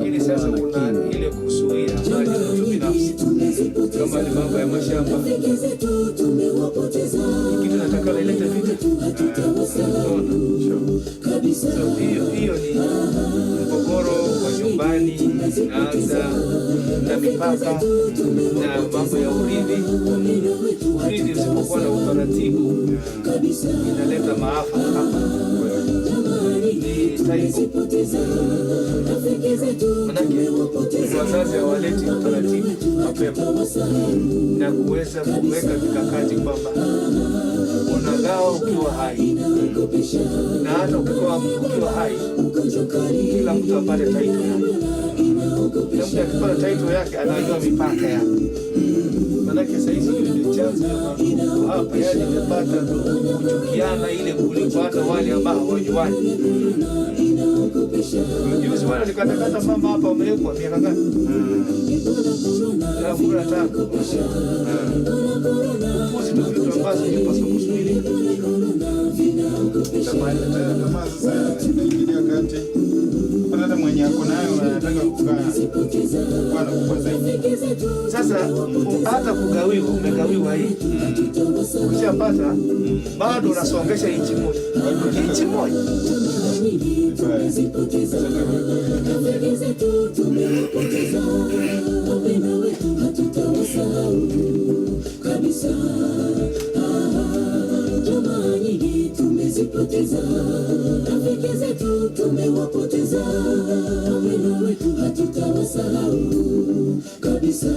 Lakini sasa kuna ile kuzuia mali mtu binafsi, kama ni mambo ya mashamba, kitu nataka ilete vita. Unaona? So hiyo hiyo ni mgogoro wa nyumbani, inaanza na mipaka na mambo ya urithi. Urithi usipokuwa na utaratibu inaleta maafa hapa. Ni cycle. Manake wazazi hawaleti utaratibu mapema na kuweza kuweka mikakati kwamba unagawa ukiwa hai, na hata ukiwa hai, kila mtu apate title yake. Kila mtu akipata title yake anajua mipaka yake. Manake saa hizi hiyo ndio chanzo ya mandugu hapa, yani imepata ndugu kuchukiana ile kuliko hata wale ambao hawajuani. Juzi wale walikatakata mama hapa wamewekwa miaka ngapi? 15. Upuzi tu, vitu ambazo ingepaswa kuzuilika. Tamaa, tamaa sasa inaingilia kati. Hata mwenye ako nayo anataka kukaa kuwa na kubwa zaidi. Sasa hata kugawiwa, umegawiwa hii, ukishapata bado unasongesha inchi moja, inchi moja. Vibaya. Sasa Kabisa, jamaa nyingi tumezipoteza, rafiki zetu tumewapoteza, wapendwa wetu hatutawasahau kabisa.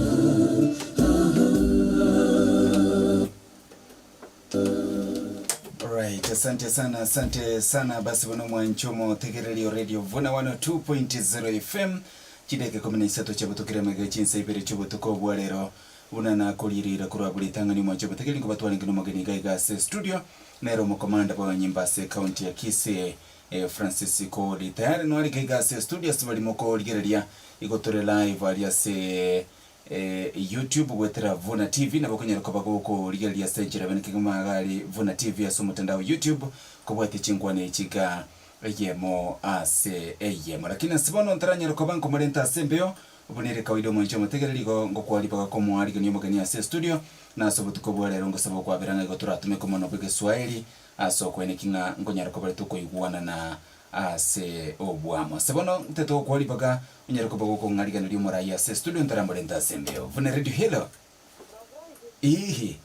Alright, asante sana, asante sana. Basi bono mwanchomo tegererio Radio Vuna 102.0 FM, chideke 13 chabutukire mega chinsa ibere chubutuko bwarero buna nakoririra kurwa buri tangani mwancho butegeri ngo batware ngino mageni gaiga ase studio nero mukomanda bwa nyimba ase county ya Kisii, Francis Koli tayari no ari gaiga ase studio ase barimo korigereria igotore live ari ase YouTube gwetera Vuna TV, nabo konyara koba gokorigereria ase enchera bene kigima Vuna TV ase omotandao YouTube kobwate chinkwane chiga eyemo ase eyemo. Lakini ase bono ntaranyara koba nkomorenta ase embeo obonere kawaida omwancho omotegereri igo ngokwaribaga komoarigania omogeni ase studio na ase obotuko bwa rero ngosaba okwabera ng'a igo toratumeke mono bwa Egeswahili ase okweneki ng'a nkonyara koba tokoigwana na ase obwamo. Ase bono ntete gokwaribaga onyare koba gokong'ariganeria omorai ase studio ntaramorenta ase embeo. Vuna Radio, hello. Ihi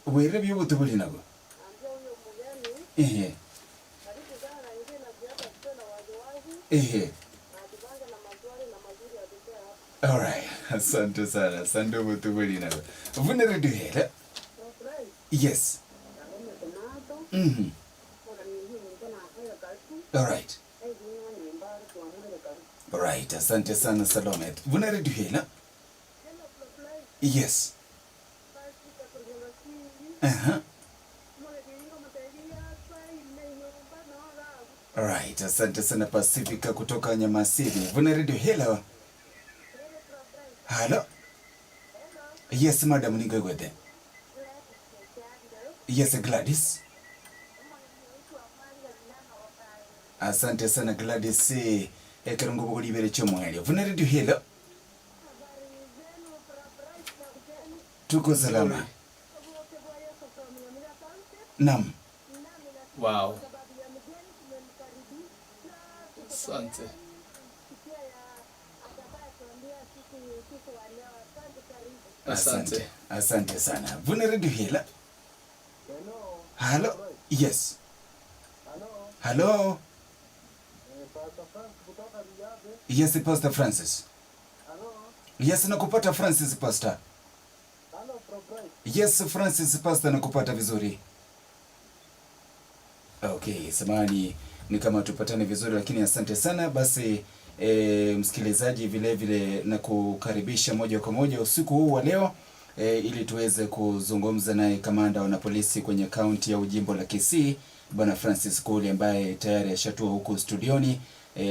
bwire byobutu buli nabo. Ehe. Alright, asante sana, asante butubuli nabo. Vuna Radio, hello. Yes. Alright. Alright, asante sana, Salome. Vuna Radio, hello. Yes. Alright, asante sana, Pacifica kutoka Nyamasiri. Vuna Radio, hello. Hello. Yes, madam Ningwegwete. Yes, Gladys. Asante sana, Gladys. Ekerungu buguli chomwelio. Vuna Radio, hello. Tuko salama. Naam. Wow. Asante. Asante. Asante sana. Vuna Radio, hello. Hello. Yes. Hello. Yes, Pastor Francis. Yes, nakupata, Francis Pastor. Yes, Francis Pastor, nakupata vizuri. Okay, samahani ni kama tupatane vizuri lakini asante sana. Basi msikilizaji vile vile na kukaribisha moja kwa moja usiku huu wa leo ili tuweze kuzungumza naye kamanda wa polisi kwenye kaunti ya ujimbo la Kisii, Bwana Francis Koli ambaye tayari ashatua huku studioni,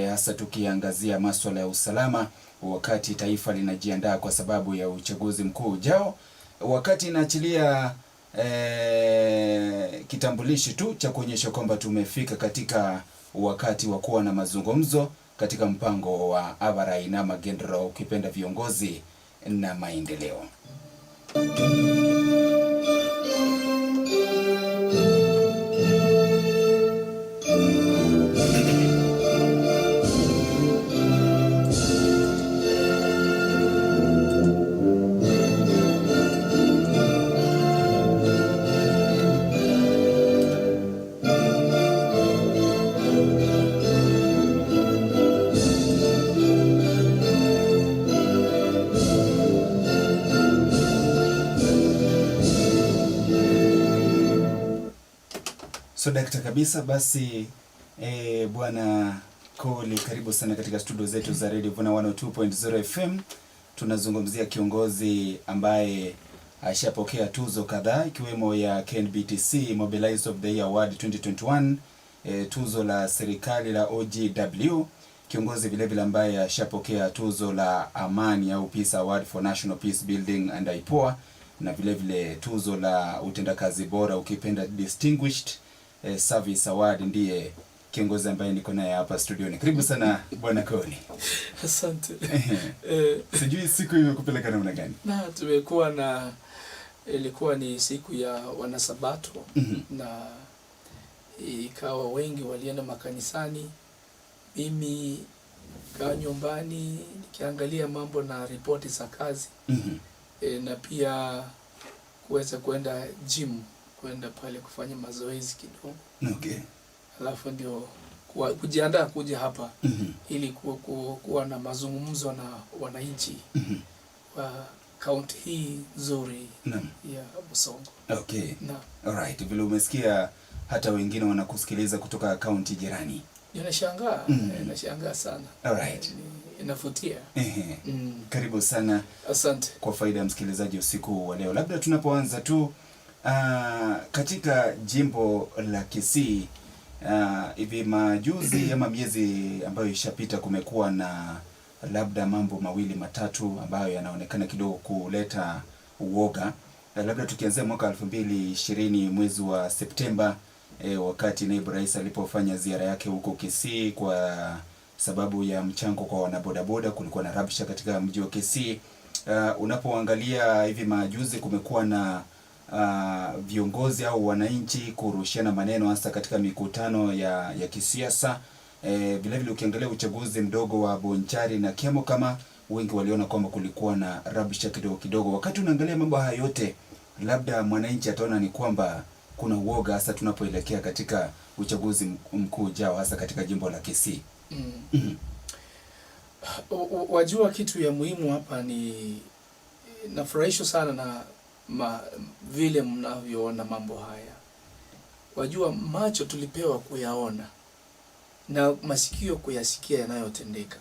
hasa tukiangazia masuala ya usalama wakati taifa linajiandaa kwa sababu ya uchaguzi mkuu ujao, wakati inaachilia kitambulishi tu cha kuonyesha kwamba tumefika katika wakati wa kuwa na mazungumzo. katika mpango wa Abarai na Magendro, ukipenda viongozi na maendeleo. So dakta kabisa basi, Bwana Koli, karibu sana katika studio zetu za Radio Vuna 102.0 FM. Tunazungumzia kiongozi ambaye ashapokea tuzo kadhaa ikiwemo ya KNBTC Mobilize of the Year Award 2021, tuzo la serikali la OGW, kiongozi vile vile ambaye ashapokea tuzo la amani au Peace Award for National Peace Building and IPOA, na vile vile tuzo la utendakazi bora ukipenda Distinguished Service Award. Ndiye kiongozi ambaye niko naye hapa studioni. Karibu sana Bwana Koli. Asante. Sijui siku imekupeleka namna gani? Na tumekuwa na, ilikuwa ni siku ya wanasabato na ikawa wengi walienda makanisani. Mimi kaa nyumbani nikiangalia mambo na ripoti za kazi na pia kuweza kwenda gym, kwenda pale kufanya mazoezi kidogo. Alafu ndio kujiandaa kuja hapa ili kuwa na mazungumzo na wananchi wa kaunti hii nzuri ya Bosongo. Na Alright, vile umesikia hata wengine wanakusikiliza kutoka kaunti jirani. Ninashangaa, nashangaa sana. Inavutia. Karibu sana. Asante. Kwa faida ya msikilizaji usiku wa leo, labda tunapoanza tu katika jimbo la Kisii, hivi majuzi ama miezi ambayo ishapita, kumekuwa na labda mambo mawili matatu ambayo yanaonekana kidogo kuleta uoga. Labda tukianzia mwaka 2020 mwezi wa Septemba, wakati naibu rais alipofanya ziara yake huko Kisii kwa sababu ya mchango kwa wanabodaboda, kulikuwa na rabsha katika mji wa Kisii. Unapoangalia hivi majuzi kumekuwa na viongozi au wananchi kurushiana maneno hasa katika mikutano ya kisiasa. Vile vile ukiangalia uchaguzi mdogo wa Bonchari na Kiamo, kama wengi waliona kwamba kulikuwa na rabsha kidogo kidogo. Wakati unaangalia mambo haya yote, labda mwananchi ataona ni kwamba kuna uoga hasa tunapoelekea katika uchaguzi mkuu ujao hasa katika jimbo la Kisii. Wajua kitu ya muhimu hapa ni nafurahishwa sana na vile mnavyoona mambo haya. Wajua macho tulipewa kuyaona na masikio kuyasikia yanayotendeka.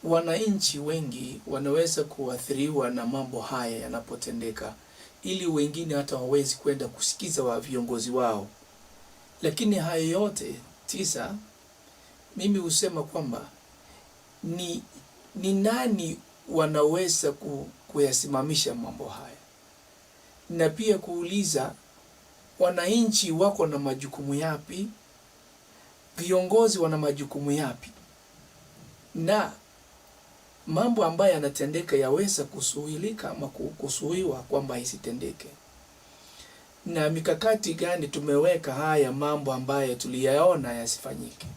Wananchi wengi wanaweza kuathiriwa na mambo haya yanapotendeka, ili wengine hata wawezi kwenda kusikiza wa viongozi wao. Lakini hayo yote tisa, mimi husema kwamba ni nani wanaweza kuyasimamisha mambo haya, na pia kuuliza wananchi wako na majukumu yapi, viongozi wana majukumu yapi, na mambo ambayo yanatendeka yaweza kusuhilika ama kusuiwa kwamba isitendeke, na mikakati gani tumeweka haya mambo ambayo tuliyaona yasifanyike,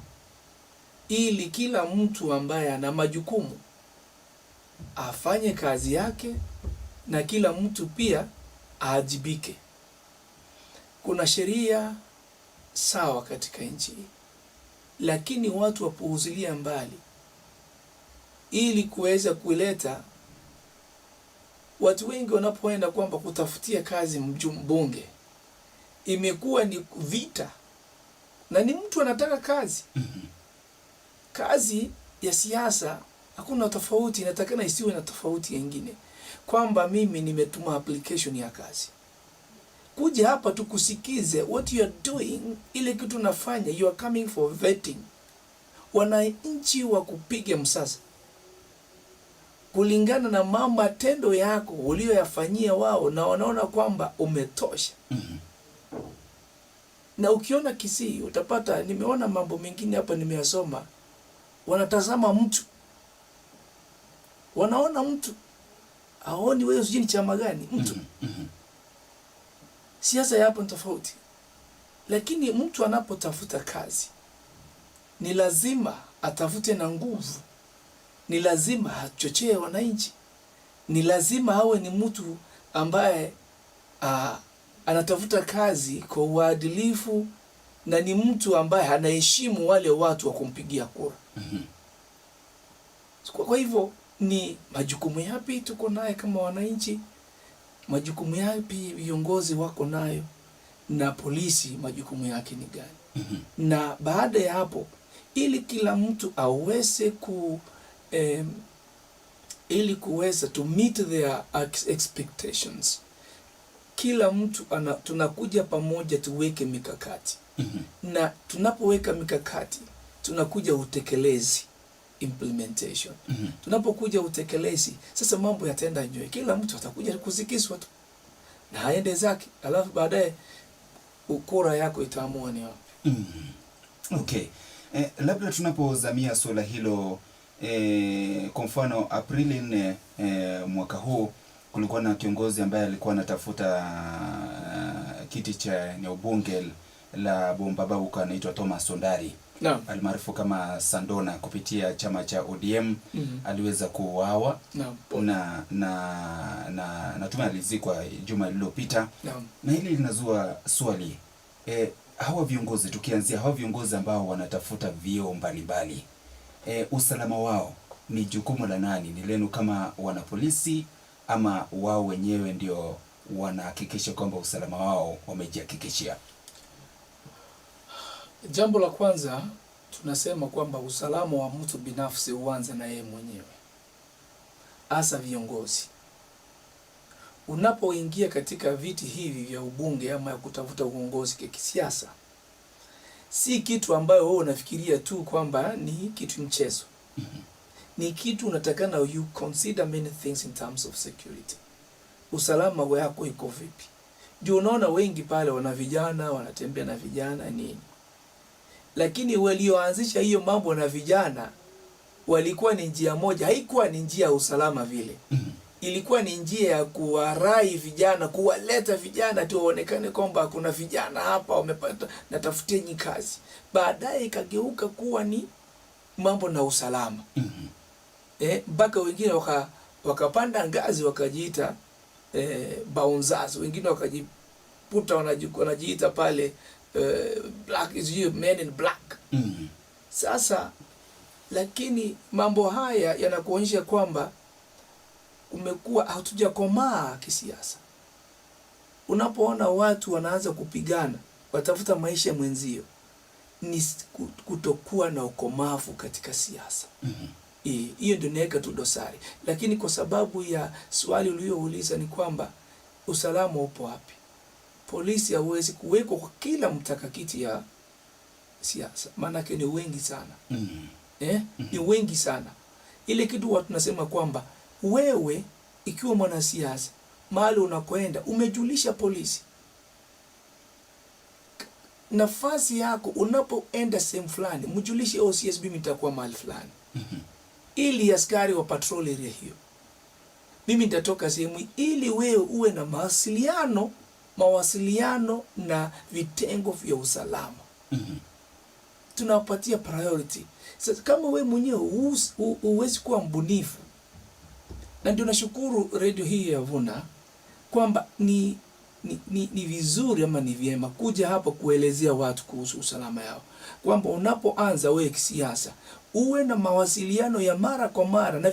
ili kila mtu ambaye ana majukumu afanye kazi yake na kila mtu pia aajibike. Kuna sheria sawa katika nchi hii, lakini watu wapuuzilia mbali ili kuweza kuleta watu wengi wanapoenda kwamba kutafutia kazi mbunge, imekuwa ni vita, na ni mtu anataka kazi. Kazi ya siasa hakuna tofauti, inatakana isiwe na tofauti nyingine, kwamba mimi nimetuma application ya kazi, kuja hapa tukusikize what you are doing, ile kitu unafanya, you are coming for vetting. Wananchi wa kupiga msasa kulingana na matendo yako uliyoyafanyia wao, na wanaona kwamba umetosha. Na ukiona Kisii utapata, nimeona mambo mengine hapa nimeyasoma, Wanatazama mtu, wanaona mtu, aoni wewe sijui ni chama gani mtu. Siasa ya hapo ni tofauti, lakini mtu anapotafuta kazi ni lazima atafute na nguvu, ni lazima achochee wananchi, ni lazima awe ni mtu ambaye anatafuta kazi kwa uadilifu na ni mtu ambaye anaheshimu wale watu wa kumpigia kura. Kwa hivyo ni majukumu yapi tuko naye kama wananchi, majukumu yapi viongozi wako nayo, na polisi majukumu yake ni gani? Na baada ya hapo, ili kila mtu aweze ku ili kuweza to meet their expectations, kila mtu tunakuja pamoja tuweke mikakati na tunapoweka mikakati tunakuja utekelezi, implementation. Tunapokuja utekelezi, sasa mambo yataenda nyoe, kila mtu atakuja kusikizwa tu na aende zake, alafu baadaye kura yako itaamua ni wapi. Okay. Labda tunapozamia suala hilo kwa mfano Aprili 4 mwaka huu kulikuwa na kiongozi ambaye alikuwa anatafuta kiti cha eneo bunge la Bombababuka anaitwa Thomas Sondari almaarufu kama Sandona kupitia chama cha ODM. Aliweza kuuawa na natumai alizikwa juma lililopita. Na hili linazua swali hawa viongozi, tukianzia hawa viongozi ambao wanatafuta vyeo mbalimbali usalama wao ni jukumu la nani? Ni lenu kama wanapolisi ama wao wenyewe ndio wanahakikisha kwamba usalama wao wamejihakikishia? Jambo la kwanza tunasema kwamba usalama wa mtu binafsi huanza na yeye mwenyewe, hasa viongozi. Unapoingia katika viti hivi vya ubunge ama ya kutafuta uongozi kwa kisiasa, si kitu ambayo wewe unafikiria tu kwamba ni kitu mchezo. Ni kitu unatakana you consider many things in terms of security. Usalama wako iko vipi? Ndio unaona wengi pale wana vijana, wanatembea na vijana nini. Lakini walioanzisha hiyo mambo na vijana walikuwa ni njia moja, haikuwa ni njia ya usalama vile. Ilikuwa ni njia ya kuwarai vijana, kuwaleta vijana tu waonekane kwamba kuna vijana hapa wamepata, natafutieni kazi. Baadaye ikageuka kuwa ni mambo na usalama. Mpaka wengine wakapanda ngazi wakajiita bouncers, wengine wakajiputa wanajiita pale black, sijui men in black. Sasa lakini mambo haya yanakuonyesha kwamba kumekuwa hatujakomaa kisiasa. Unapoona watu wanaanza kupigana watafuta maisha mwenzio, ni kutokuwa na ukomavu katika siasa. Hiyo ndio naweka tu dosari. Lakini kwa sababu ya swali uliyouliza ni kwamba usalama upo wapi? Polisi hauwezi kuwekwa kwa kila mtakakiti ya siasa, maanake ni wengi sana. Ni wengi sana. Ile kitu watu tunasema kwamba wewe ikiwa mwanasiasa mahali unakoenda umejulisha polisi nafasi yako, unapoenda sehemu fulani mjulishe OCS, mimi nitakuwa mahali fulani, ili askari wa patrol area hiyo, mimi nitatoka sehemu hii, ili wewe uwe na mawasiliano na vitengo vya usalama. Tunawapatia priority. Sasa kama wewe mwenyewe huwezi kuwa mbunifu, na ndio nashukuru radio hii ya Vuna kwamba ni vizuri ama ni vyema kuja hapa kuelezea watu kuhusu usalama yao, kwamba unapoanza wewe kisiasa uwe na mawasiliano ya mara kwa mara na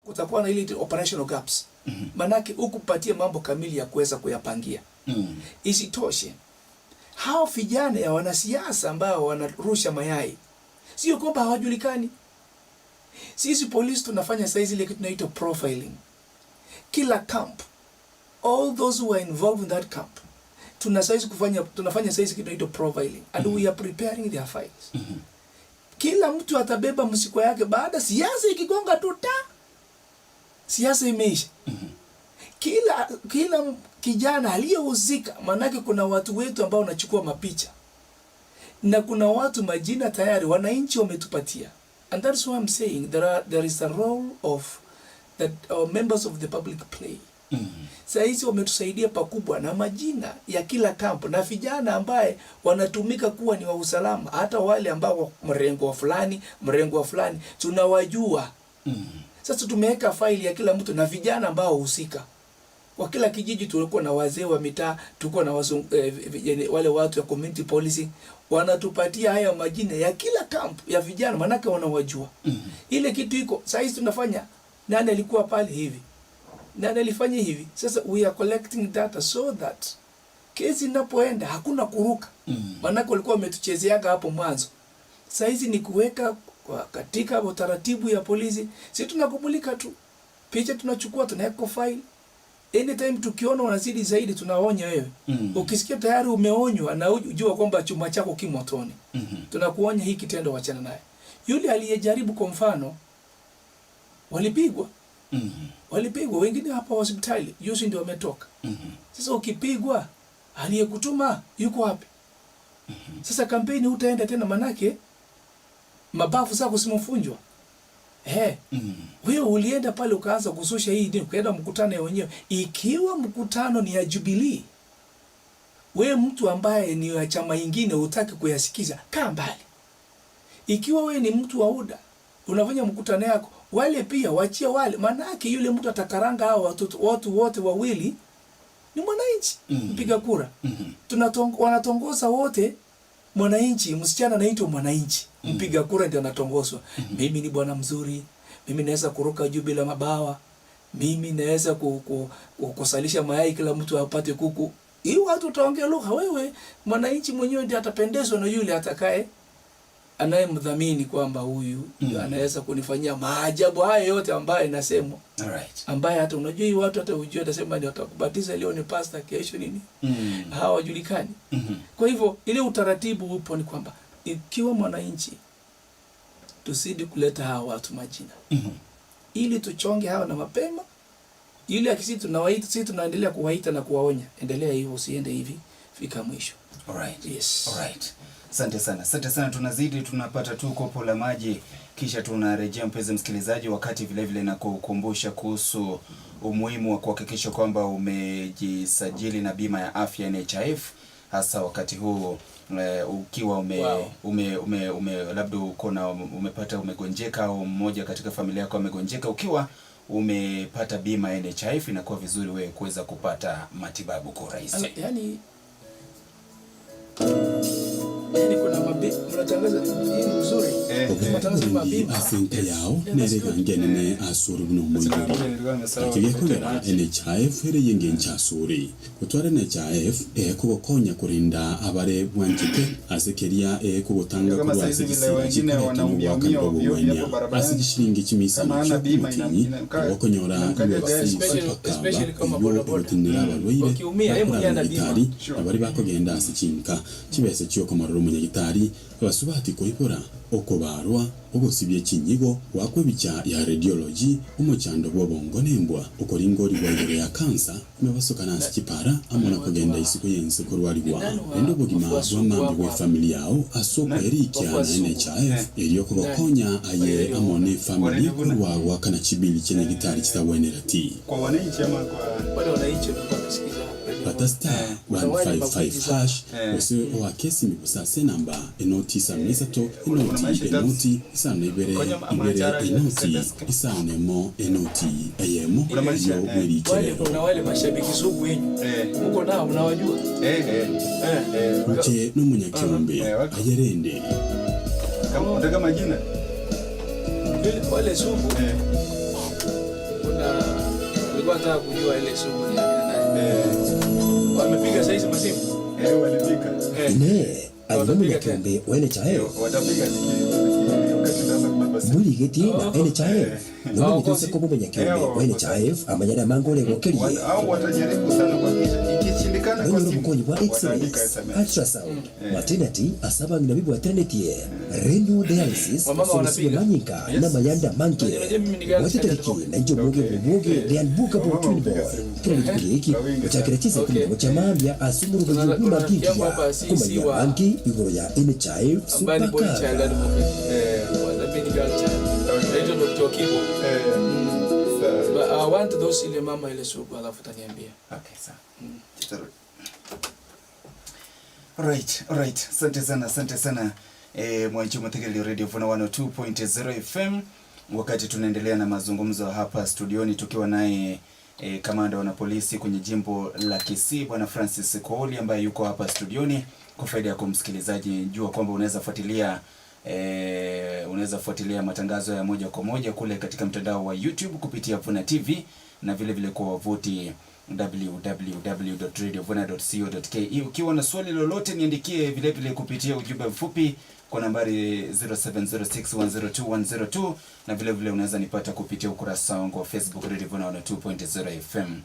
Kutakuwa na ile operational gaps. Manake hukupatia mambo kamili ya kuweza kuyapangia. Isitoshe, hao vijana ya wanasiasa ambao wanarusha mayai, sio kwamba hawajulikani. Sisi polisi tunafanya saizi ile kitu tunaitwa profiling. Kila camp, all those who are involved in that camp, tunafanya saizi kitu tunaitwa profiling and we are preparing their files. Kila mtu atabeba msiko yake baada siasa ikigonga tu ta siasa imeisha. Kila kijana aliyehusika, maanake kuna watu wetu ambao wanachukua mapicha na kuna watu majina tayari wananchi wametupatia, and that's why I'm saying there is a role of that our members of the public play. Saa hizi wametusaidia pakubwa na majina ya kila camp na vijana ambaye wanatumika kuwa ni wa usalama, hata wale ambao mrengo wa fulani, mrengo wa fulani tunawajua. Sasa tumeweka faili ya kila mtu na vijana ambao husika kwa kila kijiji. Tulikuwa na wazee wa mitaa, tulikuwa na wale watu ya community policing wanatupatia haya majina ya kila camp ya vijana, manake wanawajua. Ile kitu iko saa hizi tunafanya, nani alikuwa pale hivi, nani alifanya hivi. Sasa we are collecting data so that kesi inapoenda hakuna kuruka, manake walikuwa wametuchezeaga hapo mwanzo. Saa hizi ni kuweka katika utaratibu ya polisi, si tunakumulika tu picha, tunachukua tunaweka file. Anytime tukiona wanazidi zaidi, tunaonya wewe. Ukisikia tayari umeonywa na ujua kwamba chuma chako kimotoni, tunakuonya hii kitendo, wachana naye. Yule aliyejaribu kwa mfano, walipigwa, walipigwa wengine hapa hospitali juzi ndio wametoka. Sasa ukipigwa, aliyekutuma yuko wapi? Sasa kampeni hutaenda tena, manake mabafu zako zimefunjwa. Wewe ulienda pale ukaanza kususha hii dini, ukaenda mkutano ya wenyewe. Ikiwa mkutano ni ya Jubilee, wewe mtu ambaye ni wa chama ingine hutaki kuyasikiza, kaa mbali. Ikiwa wewe ni mtu wa UDA unafanya mkutano yako, wale pia wachie wale, manake yule mtu atakaranga hao watu wote wawili ni mwananchi mpiga kura. Wanatongoza wote mwananchi, msichana anaitwa mwananchi, mpiga kura ndio anatongozwa. Mimi ni bwana mzuri, mimi naweza kuruka juu bila mabawa, mimi naweza kusalisha mayai kila mtu apate kuku. Hii watu utaongea lugha, wewe mwananchi mwenyewe ndiye atapendezwa na yule atakaye anayemdhamini kwamba huyu anaweza kunifanyia maajabu haya yote ambayo inasemwa. Ambaye hata unajua hii watu hata hujui atasema ni watakubatiza leo ni pastor, kesho nini? Hawajulikani. Kwa hivyo ile utaratibu upo ni kwamba ikiwa mwananchi tusidi kuleta hawa watu majina. Ili tuchonge hawa na mapema. Ili akisi tunawaita, sisi tunaendelea kuwaita na kuwaonya. Endelea hivyo, usiende hivi, fika mwisho. Yes. Asante sana. Asante sana, tunazidi tunapata tu kopo la maji kisha tunarejea mpenzi msikilizaji, wakati vile vile na kukumbusha kuhusu umuhimu wa kuhakikisha kwamba umejisajili na bima ya afya NHIF, hasa wakati huu ukiwa ume, ume, ume, ume labda uko na umepata umegonjeka au mmoja katika familia yako amegonjeka, ukiwa umepata bima ya NHIF inakuwa vizuri wewe kuweza kupata matibabu kwa urahisi. Yani kuna mnatangaza hii ni mzuri. Mnatangaza mabima. Ase yao neregangenene asuri buno omoigori akigekogera NHIF ere yengencha asuri gutwara NHIF ekugokonya kurinda abare bwanchite ase keria ekugotanga Kama kurwa saizi ase vile gisira wengine chikoreta wanaumia n'obwakani umia ovyo ovyo bw'obwenya hapo barabarani. ase gishiringi Kama chimisano hana bima chiokomotinyi okonyora inamkalia gari. Especially kama eyo bodaboda. egotinera abarwaire Wakiumia, yeye mwenyewe ana bima. bakora abari bakogenda ase chinka chibese chiokomarora omunyagitari abasubati koibora okobarwa ogosibia chinyigo wakwa ebicha ya radiology omochando bwa obongo nembwa okoringori bwa igoro ya kansa mebasokana ase chipara amo na kogenda isiko yense korwarigwa rende obogima bwa mambi bwa efamili yao ase okwerikia na NHIF erio kogokonya aye amo na efamili korwagwa kana chibili chenyagitari chitabwenera ti Kwa wananchi ama kwa Wale wananchi walikuwa wakisikiza radio. pata star 155 hash ose owakesi mibusa ase namba enoti isano na isato enoti enoti isano na ibere ibere enoti isano emo enoti eyemo Unamaanisha, yo Wale bwericherero kuna wale mashabiki sugu wenyu. Mko nao mnawajua. Nche n'omunyakiombe ayerende Kama unataka majina Wale sugu. Na nilikuwa nataka kujua ile shughuli ya kina nani. Wamepiga saizi masimu. Eh, walipika. Ine aye Watapiga tena. nomonyakeombe wa NHIF Watapiga wakati sasa kubeba simu. mwirigiti na NHIF nomenyete ko omonyakeombe wa NHIF amanyara amange oregokerie Au watajaribu sana kuhakikisha ikishindikana kwa nonyora simu obukonyi bwa wataandika x-rays, SMS. ultrasound, maternity ase abang'ina bibwateranetie, renal dialysis, Wamama solusibe wanapiga. manyinga n'amayanda mange Unajua mimi ni girl child watetariki advocate. na injo obwoge bwoge the unbookable Wamama twin wapiga boy simu. kila rituko eki Kwa wingi ochakera sana. chisa Okay. kumi moja mambia ase omurugo Kuna- yobwima kuna rafiki yangu bwingiya hapa, si- si kumanya wa- mangi igoro ya NHIF Ambaye ni boy child supakara. advocate. Eh, Mimi ni girl child. Okay. Naitwa Dr. Kibo. eh, sawa. But I want those ile mama ile sugu alafu utaniambia. Okay, sawa. Tutarudi. Alright, alright. Asante sana, asante sana. Mwanchi Mwathekeleli Radio Vuna 102.0 FM wakati tunaendelea na mazungumzo hapa studioni tukiwa naye kamanda wa polisi kwenye jimbo la Kisii Bwana Francis Kooli ambaye yuko hapa studioni. Kwa faida yako msikilizaji, jua kwamba unaweza fuatilia matangazo ya moja kwa moja kule katika mtandao wa YouTube kupitia Vuna TV na vile vile kwa wavuti www.radiovuna.co.ke. Ukiwa na swali lolote niandikie vile vile kupitia ujumbe mfupi kwa nambari 0706102102 na vile vile unaweza nipata kupitia ukurasa wangu wa Facebook Radio Vuna 102.0 FM.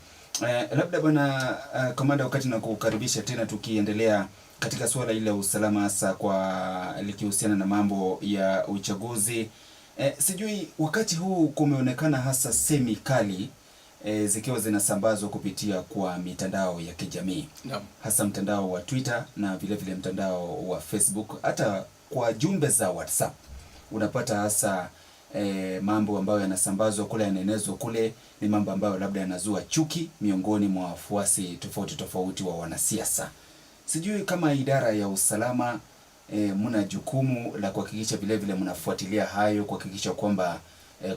Labda bwana kamanda, wakati nakukaribisha tena tukiendelea katika suala ile la usalama hasa kwa likihusiana na mambo ya uchaguzi. Sijui wakati huu kumeonekana hasa semi kali zikiwa zinasambazwa kupitia kwa mitandao ya kijamii, Naam. hasa mtandao wa Twitter na vile vile mtandao wa Facebook, hata kwa jumbe za WhatsApp unapata hasa mambo ambayo yanasambazwa kule, yanaenezwa kule, ni mambo ambayo labda yanazua chuki miongoni mwa wafuasi tofauti tofauti wa wanasiasa. Sijui kama idara ya usalama mna jukumu la kuhakikisha vile vile mnafuatilia hayo, kuhakikisha kwamba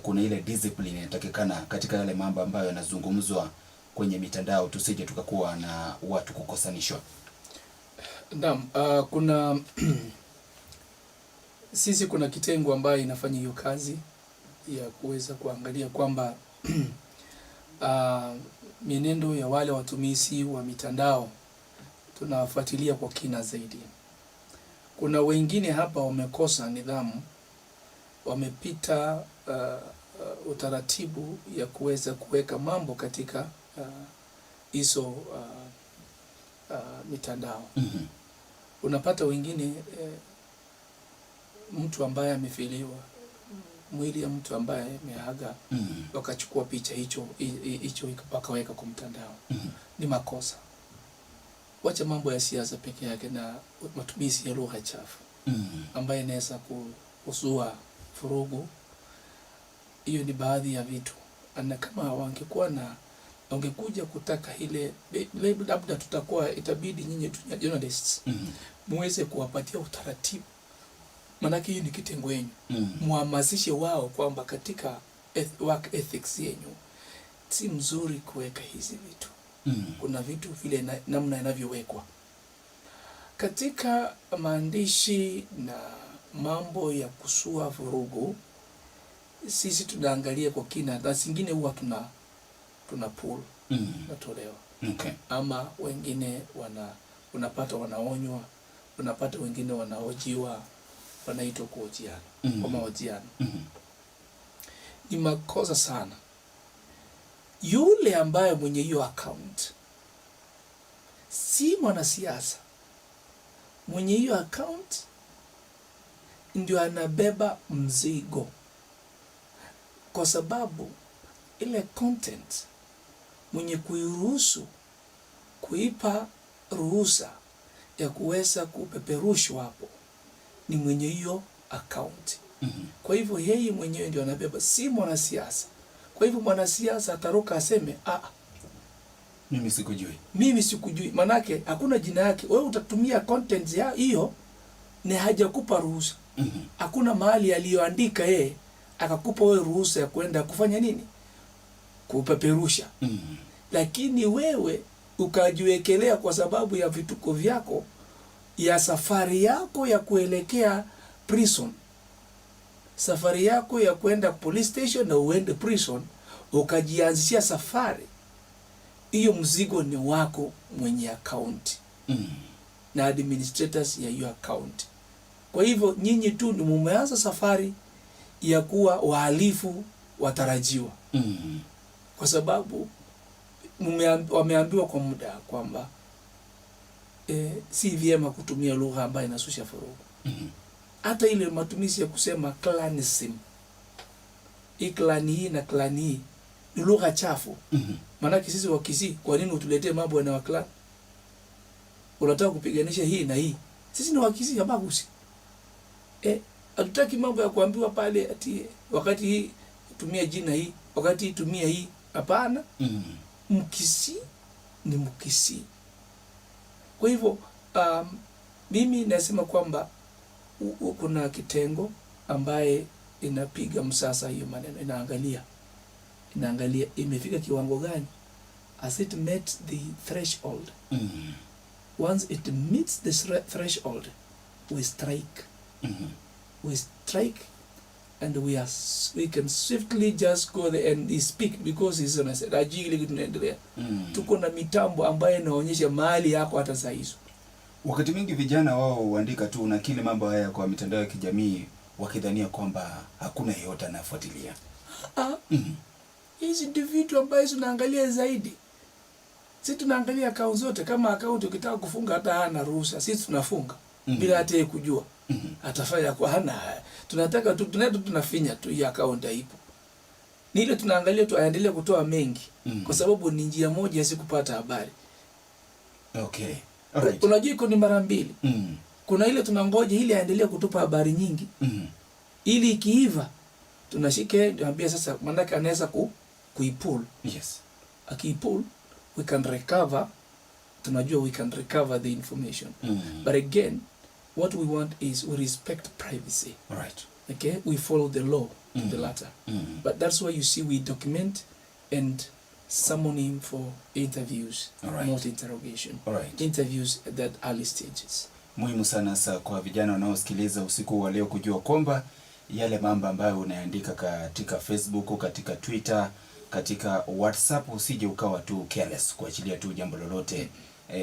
kuna ile discipline inatakikana katika yale mambo ambayo yanazungumzwa kwenye mitandao, tusije tukakuwa na watu kukosanishwa. Naam, kuna sisi kuna kitengo ambayo inafanya hiyo kazi ya kuweza kuangalia kwamba mienendo ya wale watumizi wa mitandao tunafuatilia kwa kina zaidi. Kuna wengine hapa wamekosa nidhamu, wamepita utaratibu ya kuweza kuweka mambo katika hizo mitandao. Unapata wengine mtu ambaye amefiliwa, mwili ya mtu ambaye ameaga, wakachukua picha hicho hicho wakaweka kwa mtandao. Ni makosa. Wacha mambo ya siasa peke yake na matumizi ya lugha chafu ambayo inaweza kuzua furugu. Hiyo ni baadhi ya vitu, na kama wangekuwa na wangekuja kutaka ile labda tutakuwa itabidi nyinyi tu journalists muweze kuwapatia utaratibu, maanake hii ni kitengo yenyu, muhamasishe wao kwamba katika work ethics yenyu si mzuri kuweka hizi vitu. Kuna vitu vile namna inavyowekwa katika maandishi na mambo ya kusua vurugu, sisi tunaangalia kwa kina, na zingine huwa tuna pull, natolewa ama wengine unapata wanaonywa, unapata wengine wanahojiwa, wanaitwa kuhojiana kwa mahojiano. Ni makosa sana. Yule ambaye mwenye hiyo account si mwanasiasa, mwenye hiyo account ndio anabeba mzigo, kwa sababu ile content mwenye kuiruhusu, kuipa ruhusa ya kuweza kupeperushwa hapo ni mwenye hiyo account. Kwa hivyo yeye mwenyewe ndio anabeba, si mwanasiasa. Kwa hivyo mwanasiasa ataruka aseme, ah, Mimi sikujui. Mimi sikujui, manake hakuna jina yake. Wewe utatumia content ya hiyo ni hajakupa ruhusa. Hakuna mahali aliyoandika yeye akakupa wewe ruhusa ya kwenda kufanya nini, kupeperusha. Lakini wewe ukajiwekelea kwa sababu ya vituko vyako ya safari yako ya kuelekea prison, safari yako ya kwenda police station na uende prison, Ukajianzishia safari hiyo, mzigo ni wako mwenye akaunti na administrators ya hiyo account. Kwa hivyo nyinyi tu ni mumeanza safari ya kuwa wahalifu watarajiwa, kwa sababu wameambiwa kwa muda kwamba si vyema kutumia lugha ambayo inasusha vurugu. Hata ile matumizi ya kusema clanism, hii clan hii na clan hii ni lugha chafu. Maanake sisi Wakisii, kwa nini utuletee mambo ya clan? Unataka kupiganisha hii na hii. Sisi ni Wakisii, Abagusi. Hatutaki mambo ya kuambiwa pale ati wakati hii tumia jina hii, wakati hii tumia hii. Hapana. Mkisii ni Mkisii. Kwa hivyo mimi nasema kwamba kuna kitengo ambaye inapiga msasa hiyo maneno, inaangalia imefika kiwango gani, has it met the threshold? Once it meets the threshold, we strike. We strike and we can swiftly just go there and speak because he's on a ajili ile kitu inaendelea. Tuko na mitambo ambayo inaonyesha mahali yako hata saa hizo. Wakati mwingi vijana wao huandika tu nakili mambo haya kwa mitandao ya kijamii wakidhania kwamba hakuna yeyote anafuatilia. Ah, hizi ndio vitu ambazo tunaangalia zaidi. Sisi tunaangalia akaunti zote. Kama akaunti ukitaka kufunga hata hana ruhusa, sisi tunafunga bila hata yeye kujua. Atafanya kwa hana. Tunataka tu tunaenda tunafinya tu hii akaunti haipo. Ni ile tunaangalia tu aendelee kutoa mengi kwa sababu ni njia moja ya kupata habari. Okay. Alright. Unajua iko ni mara mbili. Kuna ile tunangoja ili aendelee kutupa habari nyingi. Ili ikiiva tunashike tuambia sasa, maanake anaweza kuipull. Akiipull we can recover, tunajua we can recover the information. But again, what we want is we respect privacy. Okay, we follow the law to the letter. But that's why you see we document and summon him for interviews, not interrogation. Interviews at that early stages. Muhimu sana sasa kwa vijana wanaosikiliza usiku wa leo kujua kwamba yale mambo ambayo unaandika katika Facebook, katika Twitter, katika WhatsApp, usije ukawa tu careless kuachilia tu jambo lolote.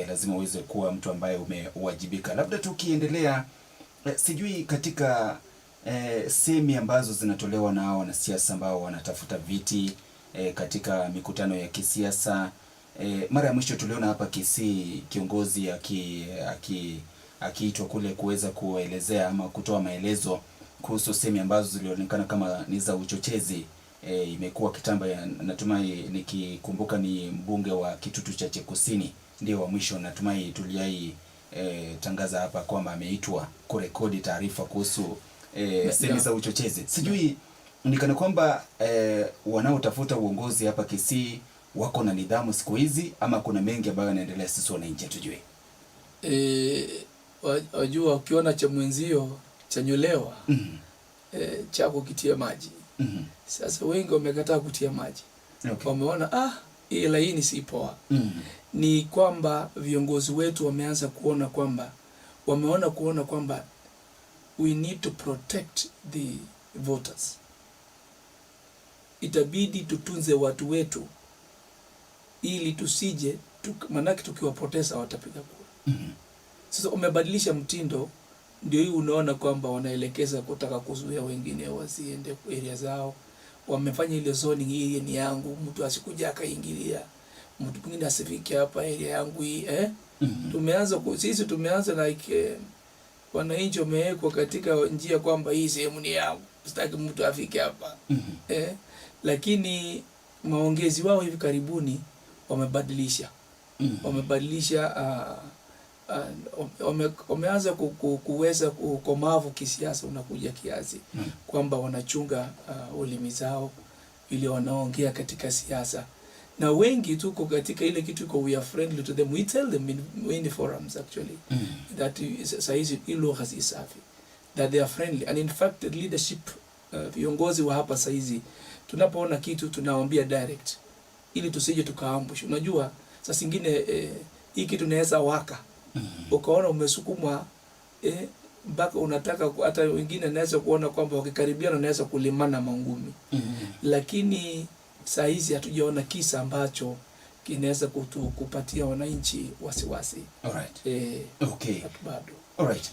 Lazima uweze kuwa mtu ambaye umewajibika. Labda tukiendelea, sijui katika semi ambazo zinatolewa na hao wanasiasa ambao wanatafuta viti katika mikutano ya kisiasa. Mara ya mwisho tuliona hapa Kisii kiongozi akiitwa kule kuweza kuelezea ama kutoa maelezo kuhusu semi ambazo zilionekana kama ni za uchochezi. Imekuwa kitamba ya, natumai nikikumbuka ni mbunge wa Kitutu Chache Kusini ndio wa mwisho, natumai tuliai tangaza hapa kwamba ameitwa kurekodi taarifa kuhusu semi za uchochezi. Sijui ni kana kwamba wanaotafuta uongozi hapa Kisii wako na nidhamu siku hizi ama kuna mengi ambayo yanaendelea sisi wananchi hatujui. Wajua ukiona cha mwenzio chanyolewa, chako kitie maji. Sasa wengi wamekataa kutia maji. Wameona hii laini si poa. Ni kwamba viongozi wetu wameanza kuona kwamba, wameona kuona kwamba we need to protect the voters. Itabidi tutunze watu wetu ili tusije manake tukiwapoteza watapiga kura. Sasa umebadilisha mtindo, ndio hii unaona kwamba wanaelekeza kutaka kuzuia wengine wasiende area zao. Wamefanya ile zoning, hii ni yangu, mtu asikuja akaingilia, mtu mwingine asifike hapa area yangu hii. Sisi tumeanza like wananchi wamewekwa katika njia kwamba hii sehemu ni yangu, sitaki mtu afike hapa. Lakini maongezi wao hivi karibuni wamebadilisha. Wamebadilisha, wameanza kuweza ukomavu kisiasa unakuja kiasi kwamba wanachunga ulimi zao ili wanaongea katika siasa, na wengi tuko katika ile kitu iko, we are friendly to them, we tell them in many forums actually that saizi hii lugha si safi, that they are friendly, and in fact the leadership, viongozi wa hapa saizi tunapoona kitu tunawaambia direct ili tusije tukaambush. Unajua saa zingine hii kitu inaweza waka ukaona umesukumwa mpaka unataka hata wengine naweza kuona kwamba wakikaribiana wanaweza kulimana mangumi. Lakini Saa hizi hatujaona kisa ambacho kinaweza kupatia wananchi wasiwasi. Bado. Alright.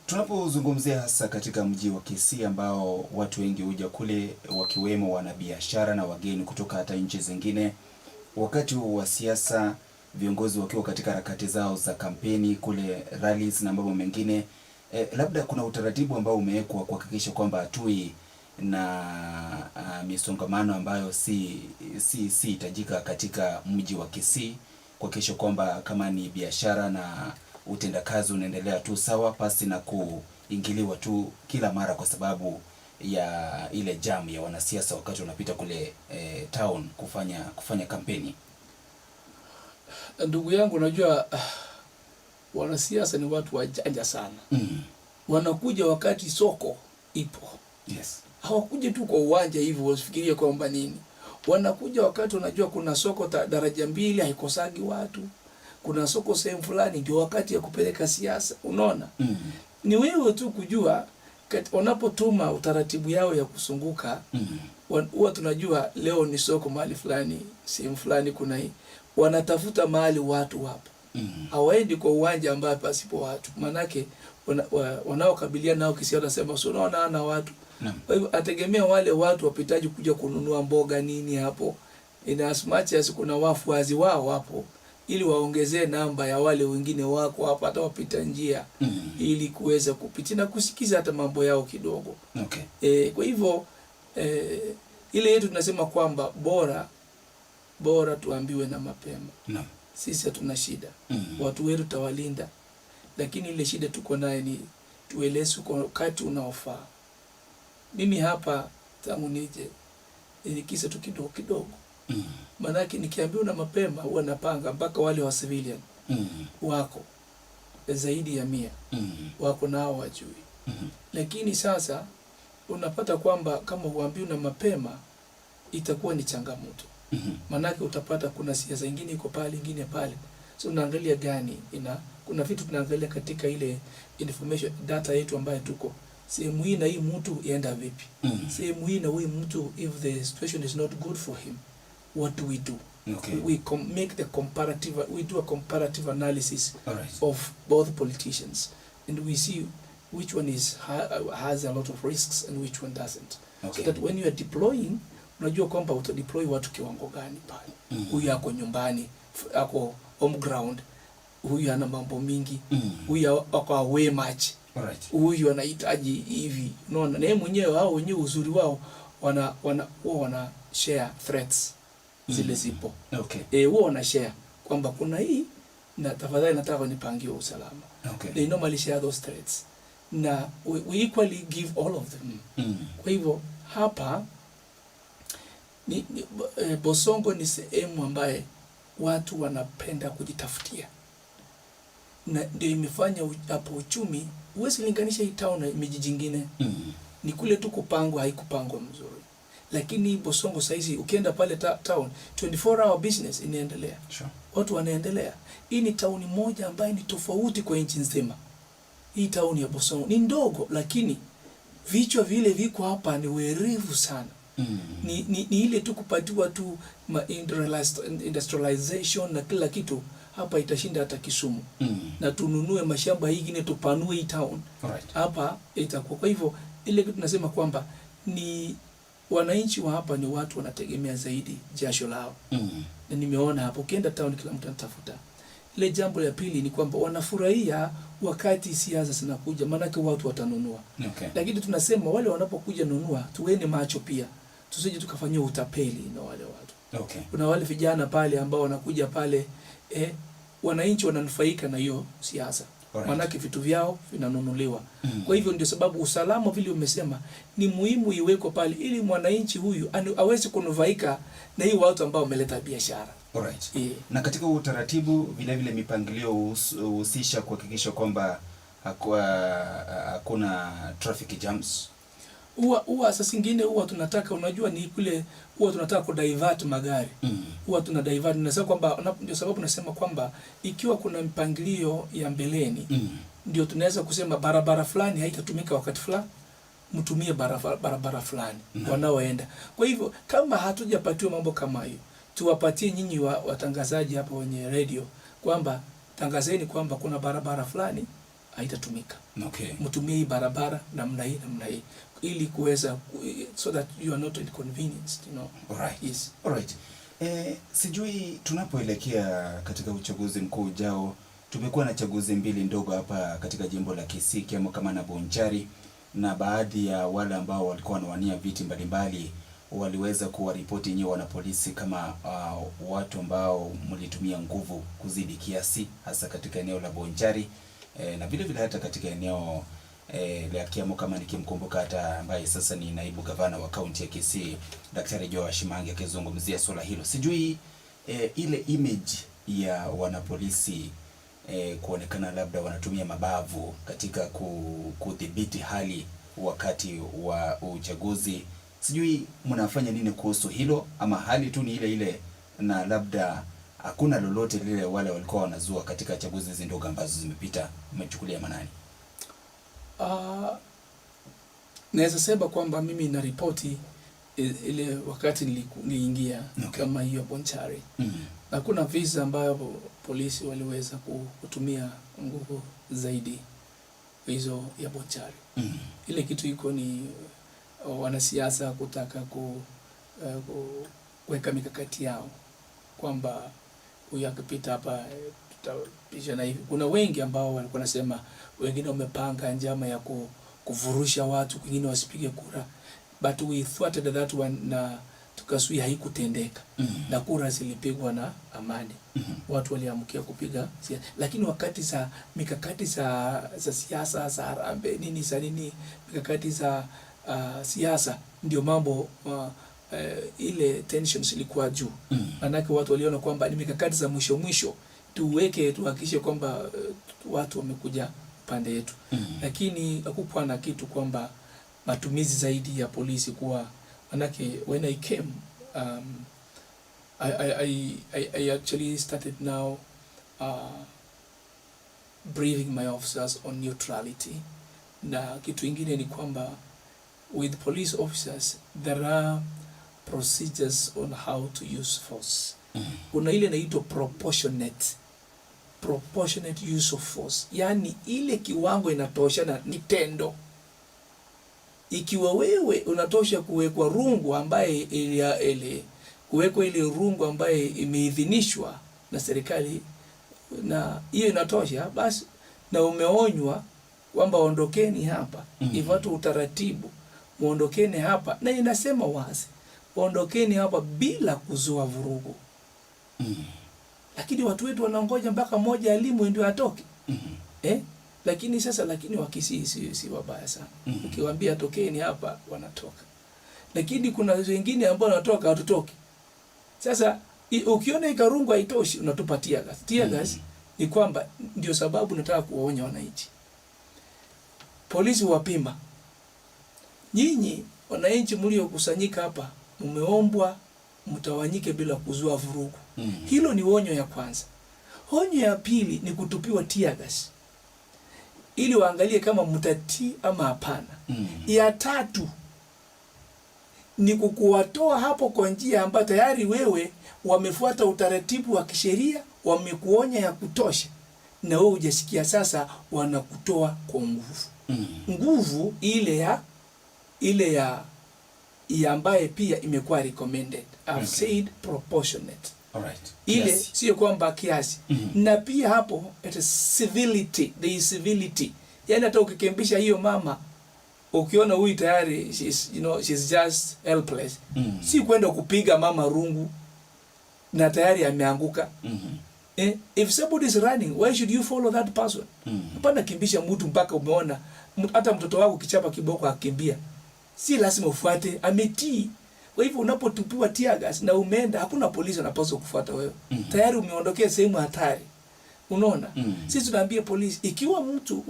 Tunapozungumzia hasa katika mji wa Kisii ambao watu wengi huja kule wakiwemo wanabiashara na wageni kutoka hata nchi zingine, wakati wa siasa, viongozi wakiwa katika harakati zao za kampeni kule, rallies na mambo mengine, labda kuna utaratibu ambao umewekwa kuhakikisha kwamba hatui na misongamano ambayo si hitajika katika mji wa Kisii, kuhakikisha kwamba kama ni biashara na utendakazi unaendelea tu sawa pasi na kuingiliwa tu kila mara kwa sababu ya ile jam ya wanasiasa wakati wanapita kule town kufanya kampeni. Ndugu yangu, unajua wanasiasa ni watu wajanja sana. Wanakuja wakati soko ipo. Hawakuji tu kwa uwanja hivyo wasifikirie kwamba nini. Wanakuja wakati wanajua kuna soko daraja mbili haikosagi watu. Kuna soko sehemu fulani, ndio wakati ya kupeleka siasa, unaona? Ni wewe tu kujua wanapotuma utaratibu yao ya kusunguka, huwa tunajua leo ni soko mahali fulani, sehemu fulani kuna hii. Wanatafuta mahali watu wapo. Hawaendi kwa uwanja ambao pasipo watu. Manake wanaokabiliana nao kisiasa wanasema si unaona ana watu. Kwa hivyo ategemea wale watu wapitaji kuja kununua mboga nini hapo. In as much as kuna wafuasi wao hapo, ili waongezee namba ya wale wengine wako hapa hata wapita njia, ili kuweza kupitia na kusikiza hata mambo yao kidogo. Kwa hivyo ile yetu tunasema kwamba bora tuambiwe na mapema. Sisi hatuna shida. Watu wetu tutawalinda. Lakini ile shida tuko naye ni tuelezwe kwa wakati unaofaa. Mimi hapa tangu nije ni kisa tu kidogo kidogo. Manake nikiambiwa na mapema huwa napanga mpaka wale wa civilian wako zaidi ya 100 wako nao wajui. Lakini sasa unapata kwamba kama huambiwi na mapema itakuwa ni changamoto. Manake utapata kuna siasa ingine iko pale, ingine pale. So unaangalia gani ina, kuna vitu tunaangalia katika ile information data yetu ambayo tuko sehemu hii na hii mtu ienda vipi? Sehemu hii na huyu mtu, if the situation is not good for him, what do we do? We make the comparative, we do a comparative analysis of both politicians, and we see which one is has a lot of risks and which one doesn't. So that when you are deploying, unajua kwamba utadeploy watu kiwango gani pale. Huyu ako nyumbani, ako home ground, huyu ana mambo mingi, huyu ako away match. Huyu anahitaji hivi. Unaona, na yeye mwenyewe, hao wenyewe uzuri wao huwa wana share threats zile zipo. Huwa wana share kwamba kuna hii na tafadhali nataka nipangie usalama. They normally share those threats. Na we equally give all of them. Kwa hivyo hapa Bosongo ni sehemu ambaye watu wanapenda kujitafutia. Na ndio imefanya hapo uchumi, huwezi linganisha hii town na miji jingine. Ni kule tu kupangwa, haikupangwa mzuri. Lakini Bosongo saizi ukienda pale town, 24 hour business inaendelea. Watu wanaendelea. Hii ni town moja ambayo ni tofauti kwa nchi nzima. Hii town ya Bosongo ni ndogo, lakini vichwa vile viko hapa ni werevu sana. Ni ile tu kupatiwa tu industrialization na kila kitu hapa itashinda hata Kisumu. Na tununue mashamba ingine tupanue hii town. Hapa itakuwa. Kwa hivyo ile kitu tunasema kwamba ni wananchi wa hapa ni watu wanategemea zaidi jasho lao. Na nimeona hapo ukienda town kila mtu anatafuta. Ile jambo la pili ni kwamba wanafurahia wakati siasa zinakuja, maanake watu watanunua. Lakini tunasema wale wanapokuja nunua, tuweni macho pia. Tusije tukafanyia utapeli na wale watu. Kuna wale vijana pale ambao wanakuja pale, wananchi wananufaika na hiyo siasa. Maanake vitu vyao vinanunuliwa. Kwa hivyo ndio sababu usalama vile umesema ni muhimu iwekwe pale ili mwananchi huyu aweze kunufaika na hii watu ambao wameleta biashara. Na katika utaratibu vile vile mipangilio huhusisha kuhakikisha kwamba hakuna traffic jams. Huwa saa zingine huwa tunataka, unajua ni kule huwa tunataka ku divert magari. Huwa tuna divert, nasema kwamba, ndio sababu nasema kwamba ikiwa kuna mpangilio ya mbeleni, ndio tunaweza kusema barabara fulani haitatumika wakati fulani, Mtumie barabara fulani wanaoenda. Kwa hivyo kama hatujapatiwa mambo kama hiyo, tuwapatie nyinyi watangazaji hapa wenye radio kwamba tangazeni kwamba kuna barabara fulani haitatumika, mtumie hii barabara namna hii namna hii, ili kuweza so that you are not inconvenienced. Alright. Yes. Alright. Sijui tunapoelekea katika uchaguzi mkuu ujao, tumekuwa na chaguzi mbili ndogo hapa katika jimbo la Kisii, Kiamokama na Bonchari, na baadhi ya wale ambao walikuwa wanawania viti mbalimbali waliweza kuwaripoti nyinyi wanapolisi kama watu ambao mlitumia nguvu kuzidi kiasi, hasa katika eneo la Bonchari na vile vile hata katika eneo la Kiamokama, nikimkumbuka hata ambaye sasa ni naibu gavana wa kaunti ya Kisii, Daktari Joash Mange akizungumzia swala hilo. Sijui ile image ya wanapolisi kuonekana labda wanatumia mabavu katika kudhibiti hali wakati wa uchaguzi, sijui mnafanya nini kuhusu hilo, ama hali tu ni ile ile na labda hakuna lolote lile wale walikuwa wanazua katika chaguzi hizi ndogo ambazo zimepita, mmechukulia manani? Naweza sema kwamba mimi na ripoti ile wakati niliingia kama hiyo Bonchari, hakuna visa ambayo polisi waliweza kutumia nguvu zaidi hizo ya Bonchari. Ile kitu iko ni wanasiasa kutaka kuweka mikakati yao kwamba huyu akipita hapa tutapisha na hivi. Kuna wengi ambao walikuwa nasema, wengine wamepanga njama ya kuvurusha watu, wengine wasipige kura, but we thwarted that one na tukasuia haikutendeka na kura zilipigwa na amani. Watu waliamkia kupiga siasa, lakini wakati za mikakati za siasa za harambee nini za nini, mikakati za siasa ndio mambo ile tensions ilikuwa juu. Manake watu waliona kwamba ni mikakati za mwisho mwisho tuweke tuhakikishe kwamba watu wamekuja pande yetu. Lakini hakukuwa na kitu kwamba matumizi zaidi ya polisi kuwa, manake when I came I actually started now briefing my officers on neutrality. Na kitu ingine ni kwamba with police officers there are procedures on how to use force. Kuna ile inaitwa proportionate use of force, yaani ile kiwango inatosha na ni tendo. Ikiwa wewe unatosha kuwekwa rungu ambaye ili kuwekwa ile rungu ambaye imeidhinishwa na serikali na hiyo inatosha basi, na umeonywa kwamba ondokeni hapa, ifuate utaratibu, muondokeni hapa, na inasema wazi ondokeni hapa bila kuzua vurugu. Lakini watu wetu wanaongoja mpaka mmoja alimwe ndio atoke. Eh? Lakini sasa, lakini Wakisii si wabaya sana. Ukiwaambia tokeni hapa wanatoka. Lakini kuna wengine ambao wanatoka hatutoki. Sasa ukiona ikarungu haitoshi unatupa tear gas. Tear gas ni kwamba ndio sababu nataka kuwaonya wananchi. Polisi wapima. Nyinyi wananchi mliokusanyika hapa mmeombwa mtawanyike bila kuzua vurugu. Hilo ni onyo ya kwanza. Onyo ya pili ni kutupiwa tear gas ili waangalie kama mtatii ama hapana. Ya tatu ni kukuwatoa hapo kwa njia ambayo tayari wewe wamefuata utaratibu wa kisheria, wamekuonya ya kutosha, na wewe hujasikia. Sasa wanakutoa kwa nguvu. Nguvu ile ya ambaye pia imekuwa recommended. I've said proportionate. Ile Kiasi. sio kwamba kiasi. Na pia hapo it is civility, there is civility. Yaani hata ukikimbisha hiyo mama ukiona huyu tayari she's just helpless. Si kwenda kupiga mama rungu na tayari ameanguka. If somebody is running, why should you follow that person? Hapana kimbisha mtu mpaka umeona hata mtoto wako kichapa kiboko akimbia. Si lazima ufuate, ametii. Kwa hivyo unapotupiwa tear gas na umeenda, hakuna polisi anapaswa kufuata wewe. Tayari umeondokea sehemu hatari. Unaona? Sisi tunaambia polisi, ikiwa mtu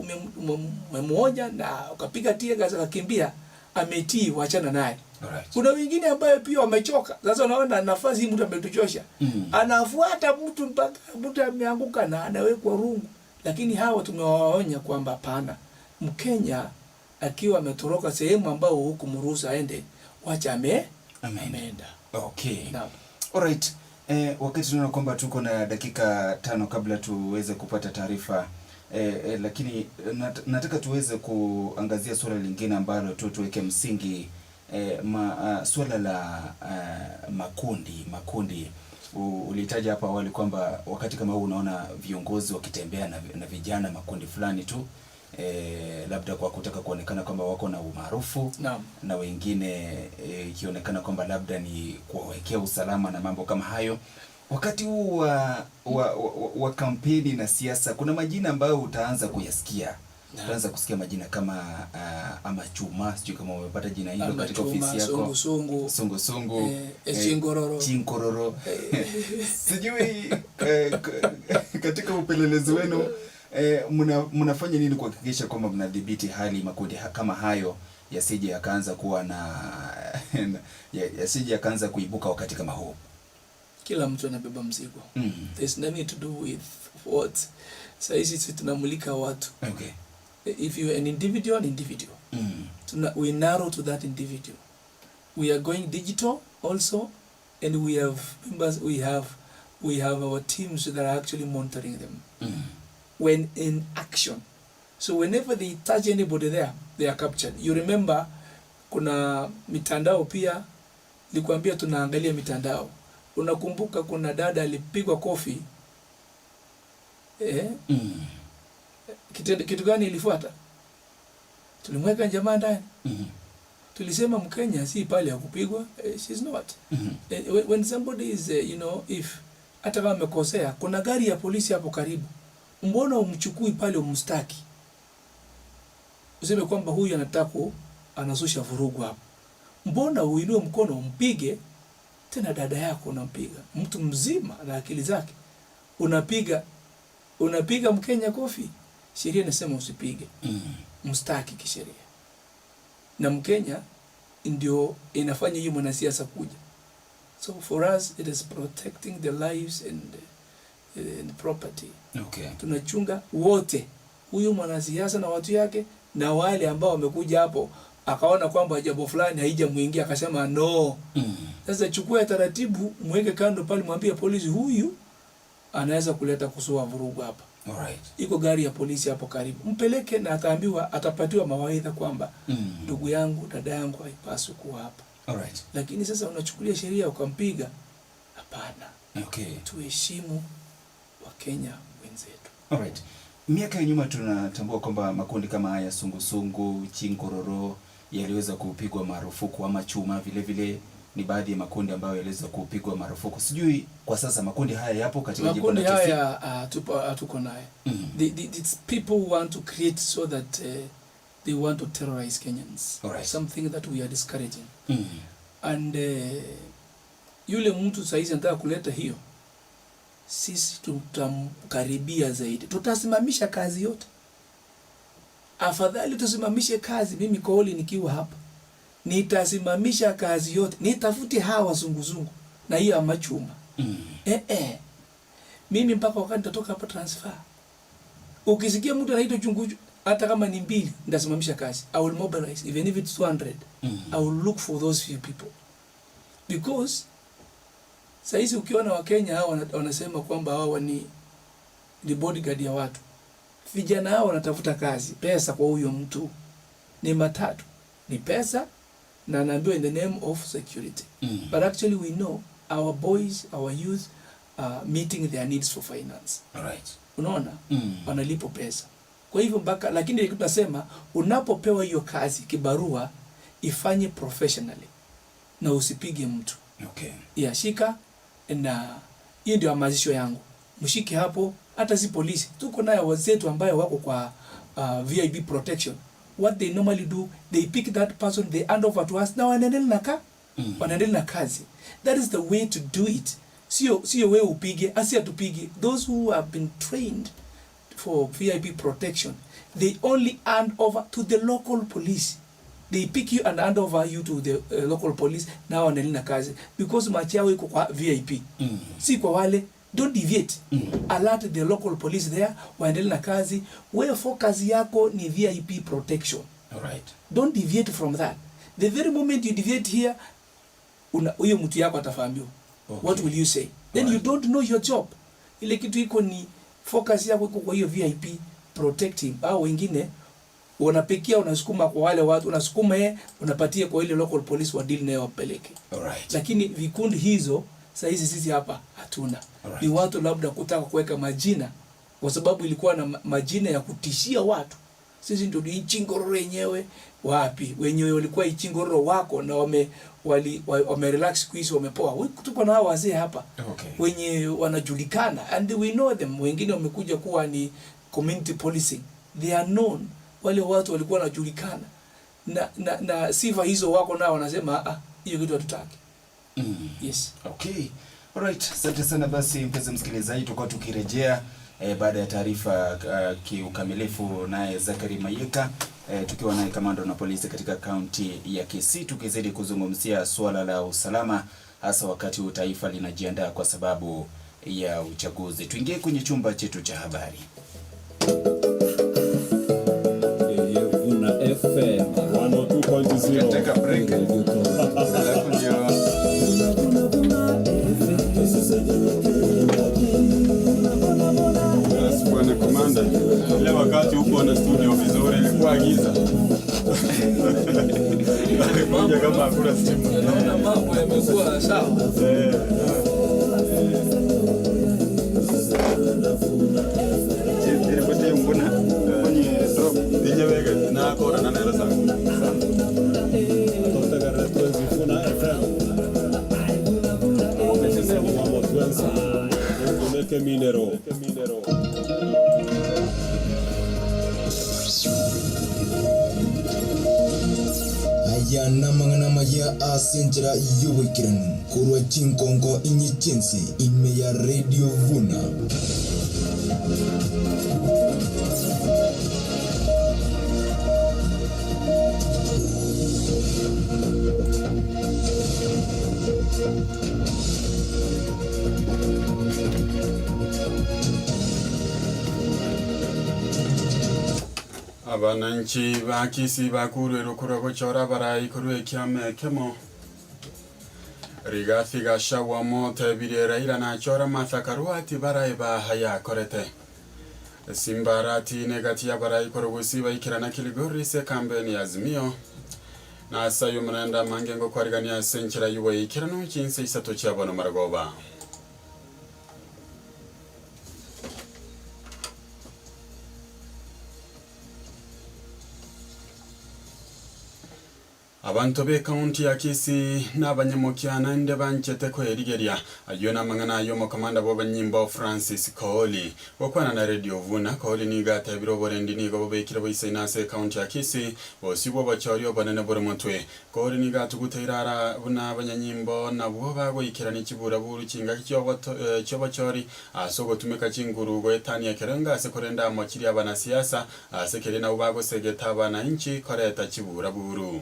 umemuonya na ukapiga tear gas akakimbia, ametii, wachana naye. Kuna wengine ambayo pia wamechoka. Sasa unaona nafasi hii mtu ametuchosha. Anafuata mtu mpaka mtu ameanguka na anawekwa rungu. Lakini hawa tumewaonya kwamba hapana. Mkenya Akiwa ametoroka sehemu ambao hukumruhusu aende, wacha Ameenda. ameenda. Okay. Naam. Alright. Wakati tunaona kwamba tuko na dakika 5 kabla tuweze kupata taarifa, lakini nataka tuweze kuangazia suala lingine ambalo tu tuweke msingi, suala la makundi. Ulitaja hapo awali kwamba wakati kama huu unaona viongozi wakitembea na vijana makundi fulani tu, labda kwa kutaka kuonekana kwamba wako na umaarufu na wengine, ikionekana kwamba labda ni kuwawekea usalama na mambo kama hayo. Wakati huu wa kampeni na siasa, kuna majina ambayo utaanza kuyasikia. Utaanza kusikia majina kama ama Chuma, sijui kama umepata jina hilo Ama katika Chuma, ofisi yako. Sungu Sungu. Sungu Sungu. Chingororo. Chinkororo. Sijui katika upelelezi wenu, mnafanya nini kuhakikisha kwamba mnadhibiti hali makundi kama hayo yasije yakaanza kuwa na yasije yakaanza kuibuka wakati kama huu? Kila mtu anabeba mzigo. There's nothing to do with what. Sahizi sisi tunamulika watu. If you're an individual, an individual. We narrow to that individual. We are going digital also, and we have members, we have our teams that are actually monitoring them when in action. So whenever they touch anybody there, they are captured. You remember kuna mitandao pia, nilikwambia tunaangalia mitandao. Unakumbuka kuna dada alipigwa kofi, eh? Kitendo, kitu gani ilifuata? Tulimweka jamaa ndani. Tulisema Mkenya si pale ya kupigwa, she's not. When somebody is, if hata kama amekosea, kuna gari ya polisi hapo karibu, mbona umchukui pale umstaki? Useme kwamba huyu anataka anazusha vurugu hapo. Mbona uinue mkono umpige? Tena dada yako unampiga, mtu mzima na akili zake, unapiga Mkenya kofi. Sheria inasema usipige, mstaki kisheria, na Mkenya ndio inafanya hiyo mwanasiasa kuja. So for us it is protecting the lives and property. Tunachunga wote, huyu mwanasiasa na watu yake na wale ambao wamekuja hapo akaona kwamba jambo fulani haijamuingia akasema no. Sasa chukua taratibu, mweke kando pale, mwambie polisi huyu anaweza kuleta kusua vurugu hapa. Iko gari ya polisi hapo karibu, mpeleke na ataambiwa, atapatiwa mawaidha kwamba ndugu yangu, dada yangu haipaswi kuwa hapa. Lakini sasa unachukulia sheria ukampiga, hapana. Tuheshimu Wakenya wenzetu. Alright. Miaka ya nyuma tunatambua kwamba makundi kama haya sungusungu, chingororo yaliweza kupigwa marufuku ama chuma vile vile ni baadhi ya makundi ambayo yaliweza kupigwa marufuku. Sijui kwa sasa makundi haya yapo katika jimbo Makundi la Kisii? haya hatuko naye. It's people want to create so that they want to terrorize Kenyans. Something that we are discouraging. And yule mtu saizi anataka kuleta hiyo, sisi tutamkaribia zaidi, tutasimamisha kazi yote. Afadhali tusimamishe kazi, mimi Kooli nikiwa hapa nitasimamisha kazi yote, nitafute hawa wazunguzungu na hiyo amachuma. Mimi mpaka wakati nitatoka hapa transfer. Ukisikia mtu anaitwa chunguchu, hata kama ni mbili, nitasimamisha kazi. I will mobilize even if it's 200. I will look for those few people. Because saizi ukiona Wakenya hao wanasema kwamba hawa ni bodyguard ya watu. Vijana hao wanatafuta kazi, pesa kwa huyo mtu ni matatu, ni pesa na anaambiwa in the name of security. But actually we know our boys, our youth are meeting their needs for finance. Unaona? Wanalipwa pesa. Kwa hivyo mpaka, lakini tunasema unapopewa hiyo kazi kibarua ifanye professionally na usipige mtu. Ya shika, na hiyo ndio hamasisho yangu. Mshike hapo, hata si polisi. Tuko nayo wazetu ambayo wako kwa VIP protection. What they normally do, they pick that person, they hand over to us, na wanaendelea na wanaendelea na kazi. That is the way to do it. Sio wewe upige, asi atupige. Those who have been trained for VIP protection, they only hand over to the local police. They pick you and hand over you to the local police, na wanaendelea na kazi because macho yao iko kwa VIP. Si kwa wale, don't deviate. Alert the local police there, waendelee na kazi. Wewe focus yako ni VIP protection. Alright. Don't deviate from that. The very moment you deviate here, huyo mtu yako atafahamiwa. Okay. What will you say? Then you Alright. don't know your job. Ile kitu iko ni focus yako iko kwa hiyo VIP, protect him. Au wengine unapikia, unasukuma kwa wale watu, unasukuma yeye, unapatia kwa ile local police wa deal nayo wapeleke. Alright. Lakini vikundi hizo saa hizi sisi hapa hatuna. Alright. Ni watu labda kutaka kuweka majina kwa sababu ilikuwa na majina ya kutishia watu. Sisi ndio ni Ichingororo yenyewe. Wapi wenyewe walikuwa Ichingororo wako na wame relax siku hizi, wamepoa. Tuko na hao wazee hapa Okay. wenye wanajulikana and we know them. Wengine wamekuja kuwa ni community policing, they are known. Wale watu walikuwa wanajulikana na sifa hizo wako nao, wanasema hiyo kitu hatutaki. Yes. Okay. Alright, asante sana basi mpenzi msikilizaji, tutakuwa tukirejea baada ya taarifa kiukamilifu naye Zachary Mayeka tukiwa naye kamanda na polisi katika kaunti ya Kisii, tukizidi kuzungumzia suala la usalama hasa wakati huu taifa linajiandaa kwa sababu ya uchaguzi. Tuingie kwenye chumba chetu cha habari. Vuna FM 102.0. Take a break. Alafu ndio Yes, bwana komanda. Ile wakati huko na studio vizuri ilikuwa giza. Alikuja kama hakuna stima. Naona mambo yamekuwa sawa. Ripoti mbona kwenye drop Tinyeweka na kora na nero sana. Vuna FM. Minero. Aya namang'ana maya ase enchera y'oboikeranu korwa chinkonko inye chense ime ya Radio Vuna. Abananchi ba Kisii bakurwirwo kurwa guchora barai kurwa ekiama ekemo Rigathi Gachagua motebire Raila nachora Martha Karua ati barai bahayakorete Simbarati negati ya barai korwa gusii baikirana Kilgoris ase kampeni ya Azimio na asayo murenda mange ngo kwarigania ase enchera y'oboikeranu chinse isato chiabono maragoba. Abantu be kaunti ya Kisii n'abanyamukia nande banchete kwerigeria ayo namang'ana ayo omokamanda bw'abanyimbo Francis Kooli gokwana na Radio Vuna. Kooli nigo atebire oborendi nigo bobekire boisaine ase ekaunti ya Kisii bosi bwa obochori obonene bore motwe. Kooli nigo atuguteire ara buna abanyanyimbo nabwo bagoikerania chiburaburu chingaki chiobochori ase ogotumeka chinguru goetania ekerengo ase korenda amochiri abanasiasa ase keri nabo bagosegeta abananchi koreta chiburaburu.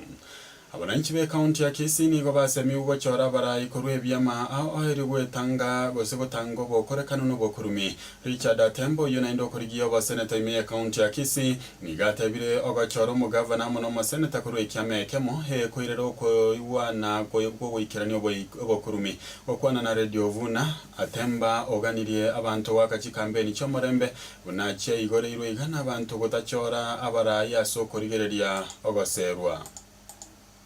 Abananchi be kaunti ya Kisii nigo basemiwe gochora barai korwa ebiama ao oeri gwetanga gose gotanga obokorekano na obokurumi. Richard Atembo oyo naende okorigia oboseneta ime ya kaunti ya Kisii nigo atebire ogochora omogavana amo na omoseneta korwa ekiama ekemo ekoirera okoiwana gwogoikerania obokurumi. Gokwana na Radio Vuna Atemba oganirie abanto goaka chikampeni chi'omorembe buna chiaigoreirwe iga na abanto gotachora abarai ase okorigereria ogoserwa.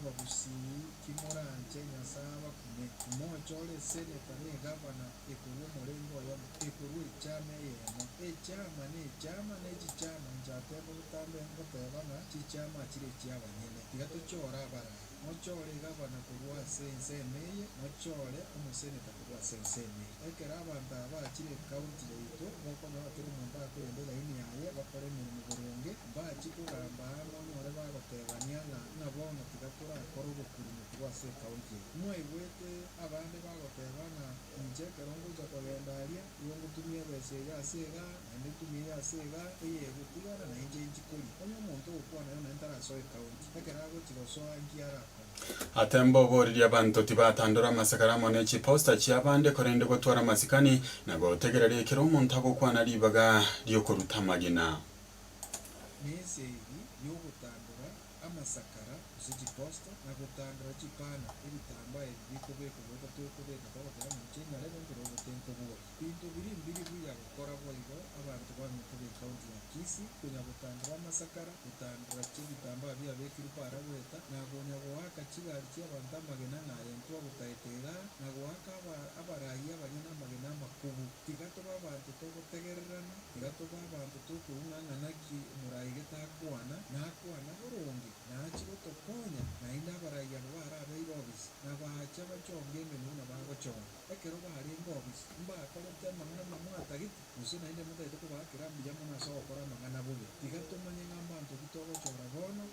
Bagusii kimoranje Nyasaye abakume mochore seneta ne gavana ekorwa omorengo oyomo ekorwa echama eyemo echama ne echama ne chichama nchatemba gotambe ngoteba ng'a chichama chire chiabanyene tiga tochore abarai mochore gavana korwa ase ensemo eye mochore omoseneta korwa ase ensemo eye ekero abanto aba bachire ekaunti yaito bakonyora kera omonto akoyenda elaini yaye bakore emirimo boronge mbachi kogamba amo onyore bagotebania ng'a ng'a bono tiga torakora obokurumi korwa ase ekaunti eye mwaigwete abande bagoteba ng'a inche ekero ngocha kogenda aria igo ngotumia ebesa iga ase iga naende ntumie ase iga eye egotigana nainche nchikori onye omonto ogokwana naye naende tarasoa ekaunti ekero agochi gosoa nki arakora. Atembo oboririe abanto tibatandora amasakara amo na echiposta chiabande korende gotwara amasikani na gotegereria ekero omonto agokwana ribaga riokoruta amagena. Nesegi yogotandora Amasakara gose chiposta na gotandora chipana ebitambaa ebi bikobekwa goeta tokobeka togoteba ng'a inche nyarebe nkere ogote nkobori. Binto biria mbiri buya gokora boigo abanto baminto ba ecounty ya Kisii konya gotandora amasakara, gotandora chibitambaa biabekirwe para goeta na konya goaka chigari chia abanto amagena ng'a aye ntwagotaete igaa na goaka aba abarai abanyene amagena amakubu. Tiga tobe abanto togotegererana, tiga tobe abanto tokoung'a ng'a naki omorai gete akwana, nakwana boronge, naachie gotokonya, naende abarai aba barabeire obisi, na bacha bachonge emenwa buna bagochonga. Ekero barenge obisi, mbakorete amang'ana buna mwatagete, gose naende motagete kobaakera mbuya mono ase ogokora amang'ana bobe. Tiga tomanye ng'a mbanto ki togochora bono.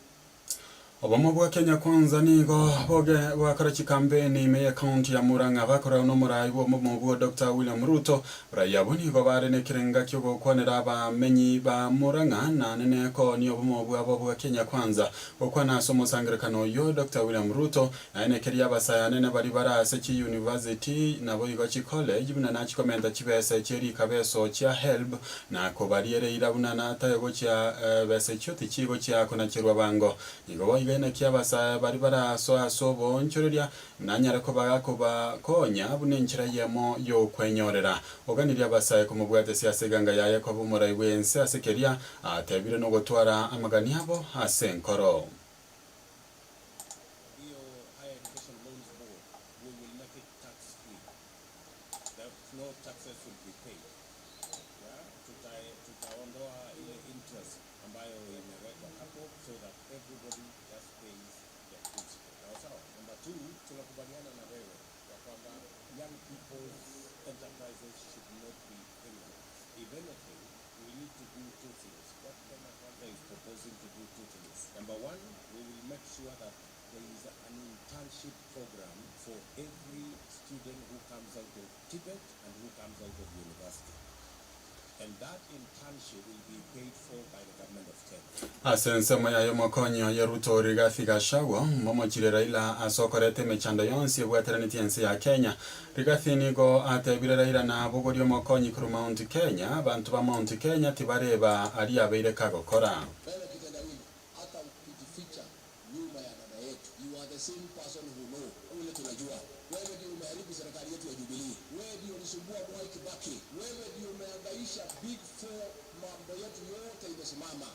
Obomo bwa Kenya Kwanza nigo boge bwakora chikampeni ime ye county ya Murang'a bakorau nomorai bw'obomo obwo Doctor William Ruto. Abarai abwo nigo bare nekerenga kiogokwanera abamenyi ba Murang'a na nene koonia obomo bwabo bwa Kenya Kwanza. Gokwana ase omosangerekano oyio Doctor William Ruto naenekeria abasae anene baria bare ase chi university naboigo chi college buna nachikomenta chibesa chie rikabeso chia HELB na kobariera eira buna natae gochia besa echio tichigochia konacherwa bango. Nigo boigo inaki abasae baria barasoe ase oboonchoreria nanyare koba kobakonya buna enchera eyemo y'okwenyorera. Oganirie abasae komobwatesia ase eganga yaye koba omorai bw'ense ase keria atebire nogotwara amagani abo ase enkoro. Hiyo Higher Education Loans Board, we will make it tax free. The, no taxes will be paid. Yeah? Tutaondoa ile interest ambayo imewekwa hapo so that everybody just pays their principal. Sawa sawa. Number two, tunakubaliana na wewe ya kwamba young people's enterprises should not be criminalized. If anything, we need to do two things. What Kenya Kwanza is proposing to do two things. Number one, we will make sure that there is an internship program for every student who comes out of TVET and who comes out of university. And that internship will be paid for by the government of Kenya. Ase ensemo yaye omokonyi oye Ruto Rigathi Gachagua momochire Raila ase okoreta emechando yonsi ebwateranetie ense ya Kenya. Rigathi nigo atebire Raila nabogorie omokonyi korwa Mount Kenya, abanto ba Mount Kenya tibareba aria abeire kagokora. Wewe kitendawili, hata ukijificha nyuma ya dada yetu, you are the same person who know. Ule tunajua wewe ndio umeharibu serikali yetu ya Jubilee, wewe ndio ulisumbua Mwai Kibaki, wewe ndio umehangaisha Big Four, mambo yetu yote imesimama.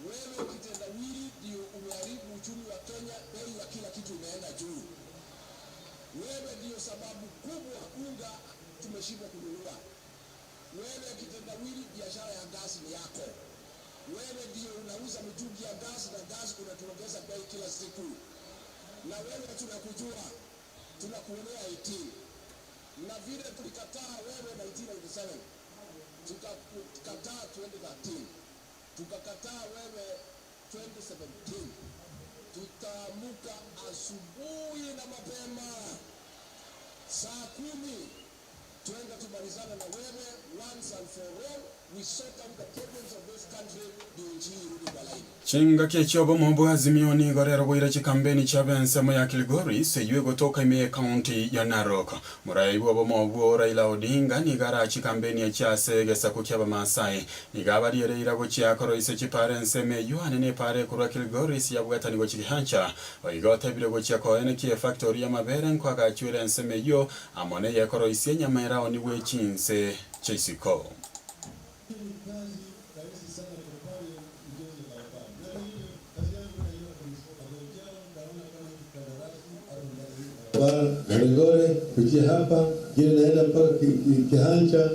Wewe kitendawili ndio umeharibu uchumi wa Kenya, bei ya kila kitu imeenda juu. Wewe ndio sababu kubwa unga tumeshindwa kununua. Wewe kitendawili, biashara ya gasi ni yako. Wewe ndio unauza mitungi ya gasi na gasi unatuongeza bei kila siku. Na wewe tunakujua, tunakuonea 18. Na vile tulikataa wewe 1997, tukakataa 2013, tukakataa wewe 2017. Tutaamuka asubuhi na mapema saa 10 twende tumalizane na wewe once and for all. We sort out the problems of this country ndio nchi hii irudi kwa laini. Chingaki ekyobomo bwa Azimio nigo rero bwaire chikampeni chia ensemo ya Kilgoris eywo egotoka ime county ya Narok. Morai bwa obomo obwo Raila Odinga nigo ara chikampeni echi ase egesaku kia Abamasai. Nigo abariereire gochia koroisia chipara ensemo eywo ane nepara ekorwa Kilgoris yabwatanigwa chigihancha. Oigo otebire gochia koenekia efactory y'amabere nkoagachwere ensemo eywo amo neye ekoroisia enyama eraonigwe chinse chiaisiko. Kazi rahisi sana kwa pale ujenzi wa barabara. Na mimi kazi yangu naiona kwenye ujao, naona kama hii kandarasi au barabara na Migori kupitia hapa, ingine inaenda mpaka Kihancha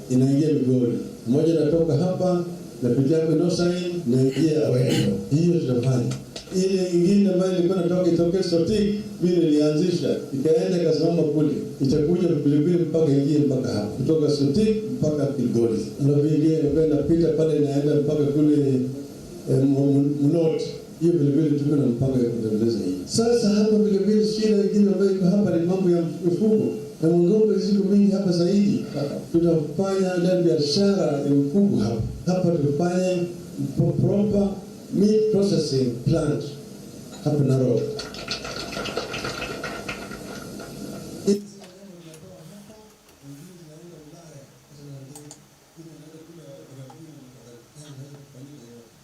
inaingia Migori, moja inatoka hapa napitia hapo Inosain inaingia Awendo. Hiyo tunafanya. Ile ingine ambayo ilikuwa inatoka itoke Sotik, mimi nilianzisha ikaenda ikasimama kule, itakuja Pilipili mpaka ingie mpaka hapa, kutoka Sotik mpaka Kilgoris, alafu ingine ilikuwa inapita pale inaenda mpaka kule Mnot. Hiyo vilevile tuko na mpango ya kuendeleza hii. Sasa hapa vilevile shida ingine ambayo iko hapa ni mambo ya mifugo na ng'ombe ziko mingi hapa zaidi. Tutafanya ndani biashara ya mifugo hapa hapa, tufanye proper meat processing plant hapa Narok.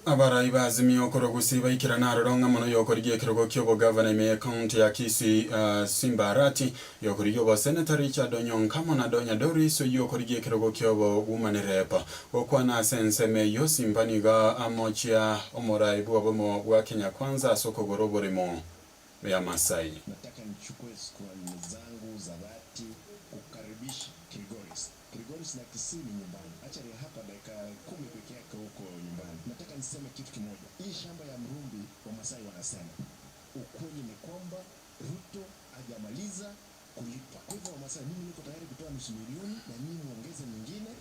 Abarai bazimio korogusi baikira naroronga mono yokorigia ekirogo kia obogavana ime county ya Kisii Simba Arati yokorigia obo Senator Richard Onyonka na Donya Doris yokorigia ekirogo kia obo woman rep gokwana senseme yo Simba niga amochia omorai bwa bwa Kenya Kwanza sokogoro borimo ya Masai. Nataka nichukue shukrani zangu za dhati kukaribisha Kilgoris. Kilgoris na Kisii ni nyumbani. Acha ni hapa dakika 10 peke yake huko nyumbani. Nataka niseme kitu kimoja. Hii shamba ya Mrumbi wa Masai wanasema ukweli ni kwamba Ruto hajamaliza kulipa. Kwa hivyo Wamasai, mimi niko tayari kutoa 500,000 na nyinyi muongeze nyingine.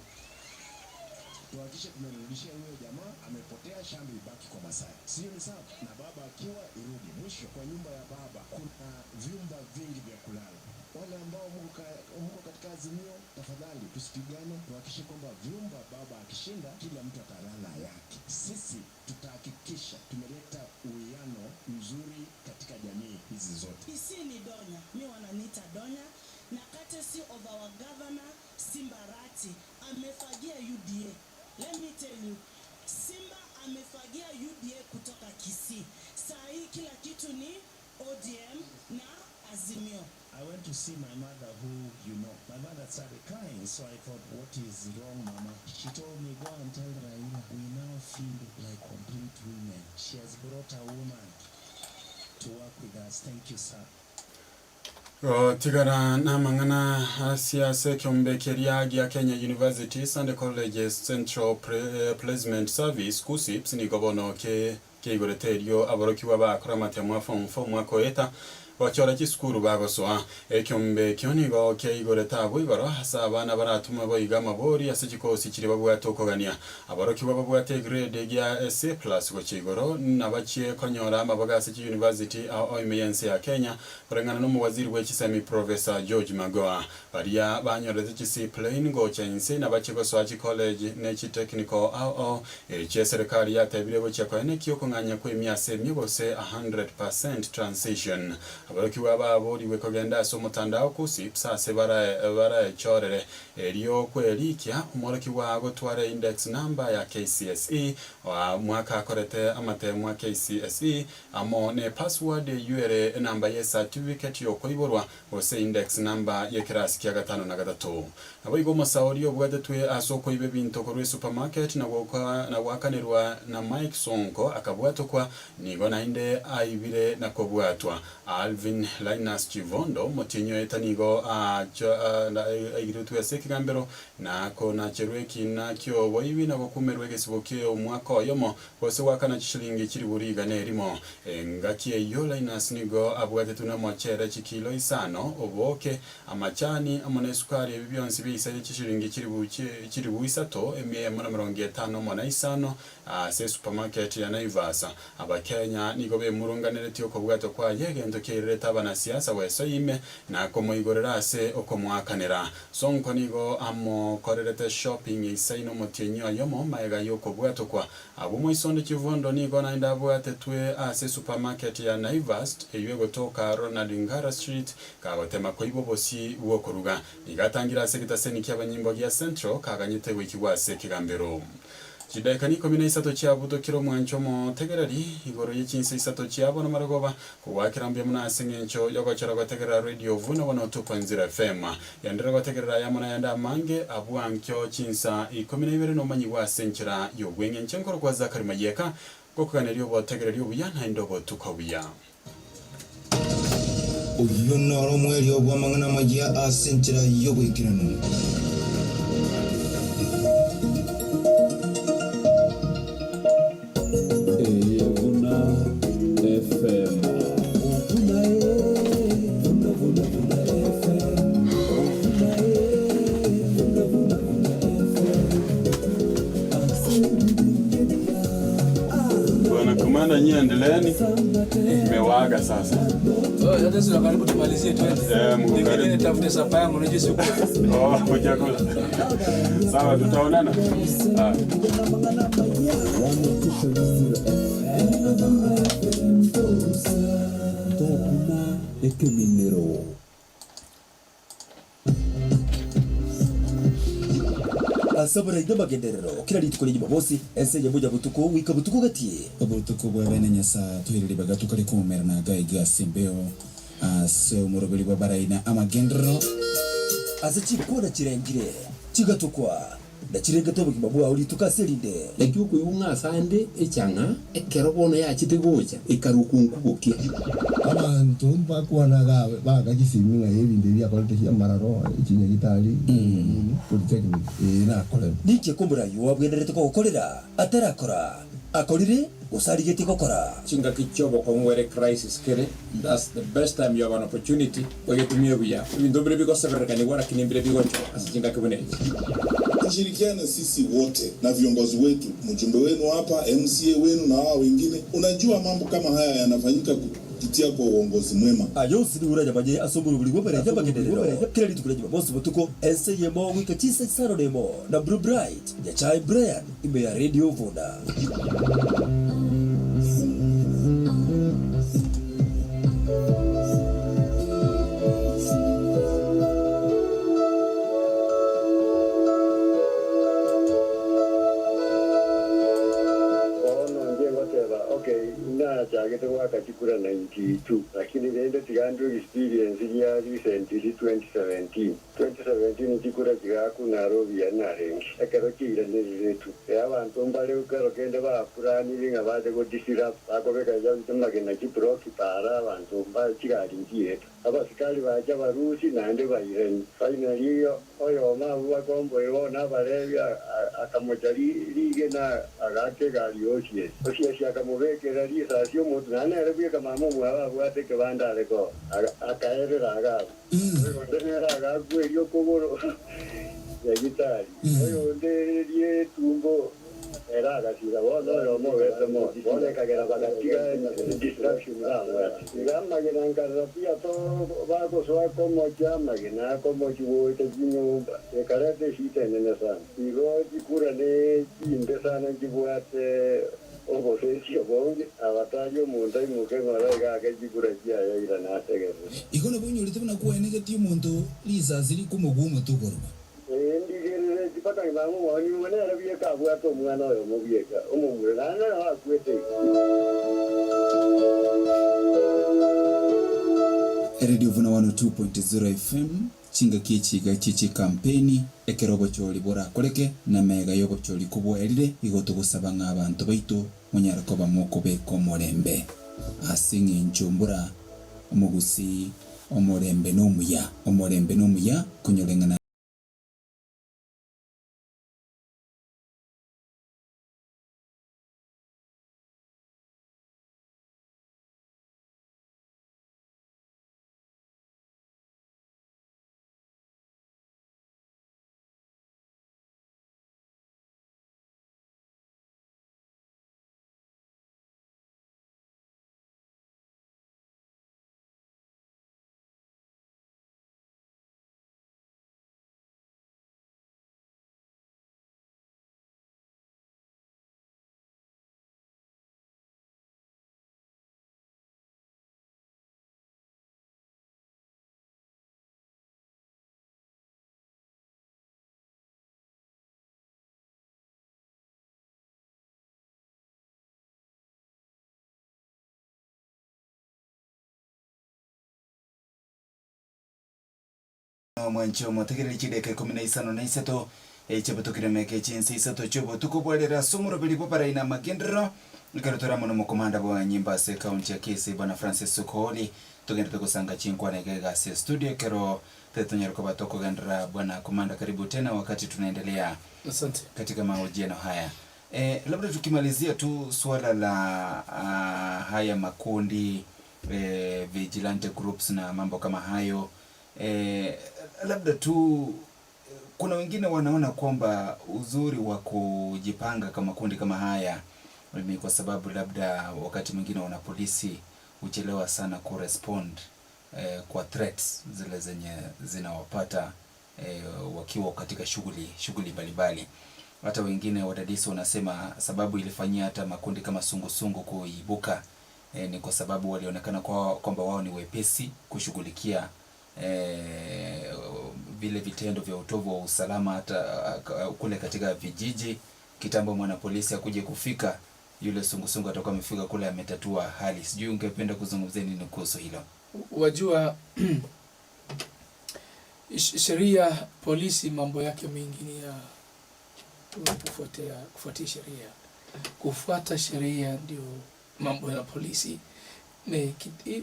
Tuhakikishe tumerudishia huyo jamaa amepotea, shamba ibaki kwa Masai. Sio ni sawa? Na baba akiwa irudi. Mwisho, kwa nyumba ya baba kuna vyumba vingi vya kulala. Wale ambao mko katika Azimio, tafadhali tusipigane, tuhakikishe kwamba vyumba baba akishinda kila mtu atalala yake. Sisi tutahakikisha tumeleta uwiano mzuri katika jamii hizi zote. Isi ni Donya, mi wananiita Donya, na courtesy of our governor Simba Arati amefagia UDA. Let me tell you, Simba amefagia UDA kutoka Kisii. Saa hii kila kitu ni ODM na Azimio. I went to see my mother who you know. My mother started crying, so I thought, what is wrong, mama? She told me, go and tell Raila, we now feel like complete women. She has brought a woman to work with us. Thank you, sir. Tigara namangana siasa kyombekeria gya Kenya Universities and Colleges Central Placement Service KUCCPS nigobono ke keigoreterio aborokiwa bakora matemo form 4 mwaka eta bachora chisukuru bagosoa ekyombe kyonigo keigoreta bwigoro hasa abana baratuma boiga mabori ase chikosi chiri babwate okogania aborokiwa babwate grade ya C+ gochigoro nabachie konyora amaboga ase chi university ao imeyense ya Kenya kurengana no muwaziri w'echisemi Professor George Magoha baria banyorete chi C plane gocha inse nabachie gosoa chi college ne chi technical ao eche serikali yatebire gochia koene kyokong'anya kwa emyase emyogose 100% transition. Abarokiwa baboriwe kogenda ase omotandao KUCCPS ase baraechorere erio kwerikia omorokiwa gotwara index number ya KCSE wa mwaka akorete amatemo a KCSE amo ne password yuere enamba ye certificate yokoiborwa gose index number ye kirasi kia 5 na 3. Nabo igo omosaori obwatetwe ase okoiba ebinto korwa supermarket na gwakanerwa na Mike Sonko akabwatokwa nigo nainde aibire na kobwatwa. Alvin Linus Chivondo motinyo etanigo aigiretwe ase ekigambero nako nacherwe ekina kioboibi nabo kumerwe egesibo kia omwaka oyomo gose gwakana chishilingi chiri buriga nerimo engaki eyo Linus nigo abwatetwe na omochere chikilo 5 oboke amachani amo na esukari ebi bionsi bisaire chishilingi chiri buisato 155 ase supermarket ya Naivas. Abakenya nigo bemurunganeretie okobwato kwaye egento kireta abanasiasa wesoime nakomoigorera ase okomwakanera. Sonko nigo amokorerete shopping isaino motienyi oyomo maega yokobwatokwa abo moisonde Chivondo nigo naende abwatetwe ase supermarket ya Naivas eyo egotoka Ronald Ngara Street kagotema koibo bosi bwokoruga nigatangira ase gitaseni kiabanyimbo gia Central kaganyete gwikigwa ase ekigambero. Chidaika ni 13 chiabutokire omwancho motegereri igoro y'echinsa 3 chiabo namarogoba kogwakera mbuya muna ase eng'encho yogochora gotegerera Radio Vuna 102.0 FM yandera gotegerera yamo nayanda amange abwankio chinsa 12 nomanyigwa ase enchera yobweng'encho nkoro kwa Zakari Mayeka gokoganeria obotegereri obuya naende obotuko obuya. Oyo noro omweri obwamang'ana amaya ase enchera y'oboikeranu. Bwana nyie endeleeni. Nimewaga sasa. Oh, sasa karibu tumalizie twende. Mko karibu. Nitafute sapa yangu unajua siku. Oh, hujakula. Sawa, tutaonana. Ah. Asabara ida magenderero kila rituko rya Jumamosi ensenye moja butuko wika butuko gati Obutuko bwa bene nyasa tuhiriri bagatukari kumerana gaiga simbeo ase omuroberi bwa baraina amagenderero ase chikona chirengire chigatukwa na chirengete obogima bwao rituko ase Lakini ukuyunga asande echanga ekero bono yachite gocha ikarukunkubukia abantu bakwanaga bagagisimi nga ebintu ebyakorete cia mararo ekinyagitari polytechnic nakore nike kumbura yuwabwenderete kogokorera atarakora akorire gusarigete gokora Chinga kichobo kongwere crisis kere. That's the best time you have an opportunity ogetumie buya ebintu bire bigoseberekaniwa lakini bire bigocho ase chinga kibunechi. Tushirikiane sisi wote na viongozi wetu, mjumbe wenu hapa, MCA wenu na hao wengine. Unajua mambo kama haya yanafanyika kupitia kwa uongozi mwema. Ayo sini uranya manye asomura buri gobere y'amagenderero kila rituko rya Jumamosi butuko enseyemo wika chisa isano nemo na Blue Bright Nyachai Brian ime ya Radio Vuna. Chakura 92 lakini rende tigandu experience ya recently 2017 chikura chigaku Nairobi ya narengi ekero kiiraniriretu abantu mbale ukero kende bapuranire nga baje godisira bakobeka ja magena chiproki para abantu mbale chigari njiyetu abasikari baja barusi nande baireni finally oyo mabu bakombo ibona balebya akamoja rigena agake gari osie osie akamubekera risasi omuntu nane bweka mama mwaba bwate kebanda areko akaerera aga kondenera aga gwerio kogoro ya gitari oyo nderie tumbo era agasira bono yo mo vete mo bone kagera bagatiga distraction ramwe gamma genankarra pia to bako soa como chama gena como chiwo te jinyumba ekarate shite nene sana igo chikura ne chinde sana chibwate obosesio bonge abatario omonto aimuke ng'ora iga akechikura chiaye ira nategerera Igo nabo onyorete buna kwenegeti omonto risasi rikomogwa omote okoroma. Ndigerere chipaka mama mwani mwana arabieka abwate omwana oyo mobieka omomure nana akwete. Radio Vuna 102.0 FM chinga kichiga chichi kampeni ekero bochori borakoreke na mega yobochori kubwerire igo tugusaba ng'abantu baitu munyarako bamokobeka omorembe ase eng'encho mbura omogusi omorembe n'omuya omorembe n'omuya kunyoreng'ana. Mwancho motegerere chideka 15 na 3 echebutukire meke chinsi isato chubutuko bwarera sumuro bili boparaina magendero ikarutora muno mukomanda bwa nyimba se county ya Kisii bwana Francis Sokoli tugenda tukusanga chinkwana igega se studio kero tetunyarko batoko gendera. Bwana komanda, karibu tena wakati tunaendelea. Asante. Katika mahojiano haya labda tukimalizia tu suala la haya makundi vigilante groups na mambo kama hayo. Labda tu kuna wengine wanaona kwamba uzuri wa kujipanga kama kundi kama haya ni kwa sababu labda wakati mwingine wana polisi huchelewa sana kurespond kwa threats zile zenye zinawapata wakiwa katika shughuli mbalimbali. Hata wengine wadadisi wanasema sababu ilifanyia hata makundi kama sungusungu kuibuka ni kwa sababu walionekana kwamba wao ni wepesi kushughulikia vile vitendo vya utovu wa usalama hata kule katika vijiji. Kitambo mwanapolisi akuje kufika, yule sungusungu atakuwa amefika kule ametatua hali. Sijui ungependa kuzungumzia nini kuhusu hilo? Wajua, sheria, polisi mambo yake mengi ni ya kufuatia sheria. Kufuata sheria ndio mambo ya polisi.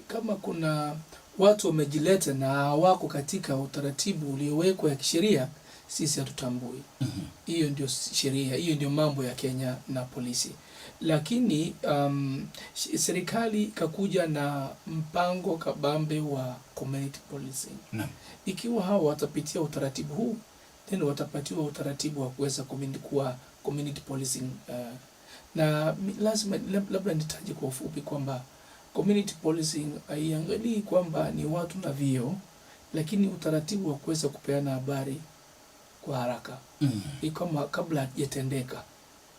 Kama kuna watu wamejileta na hawako katika utaratibu uliowekwa ya kisheria, sisi hatutambui. Hiyo ndio sheria, hiyo ndio mambo ya Kenya na polisi. Lakini serikali ikakuja na mpango kabambe wa community policing. Ikiwa hao watapitia utaratibu huu, then watapatiwa utaratibu wa kuweza kuwa community policing. Na lazima labda nitaje kwa ufupi kwamba community policing haiangalii kwamba ni watu na vio, lakini utaratibu wa kuweza kupeana habari kwa haraka. Ni kama kabla hajatendeka,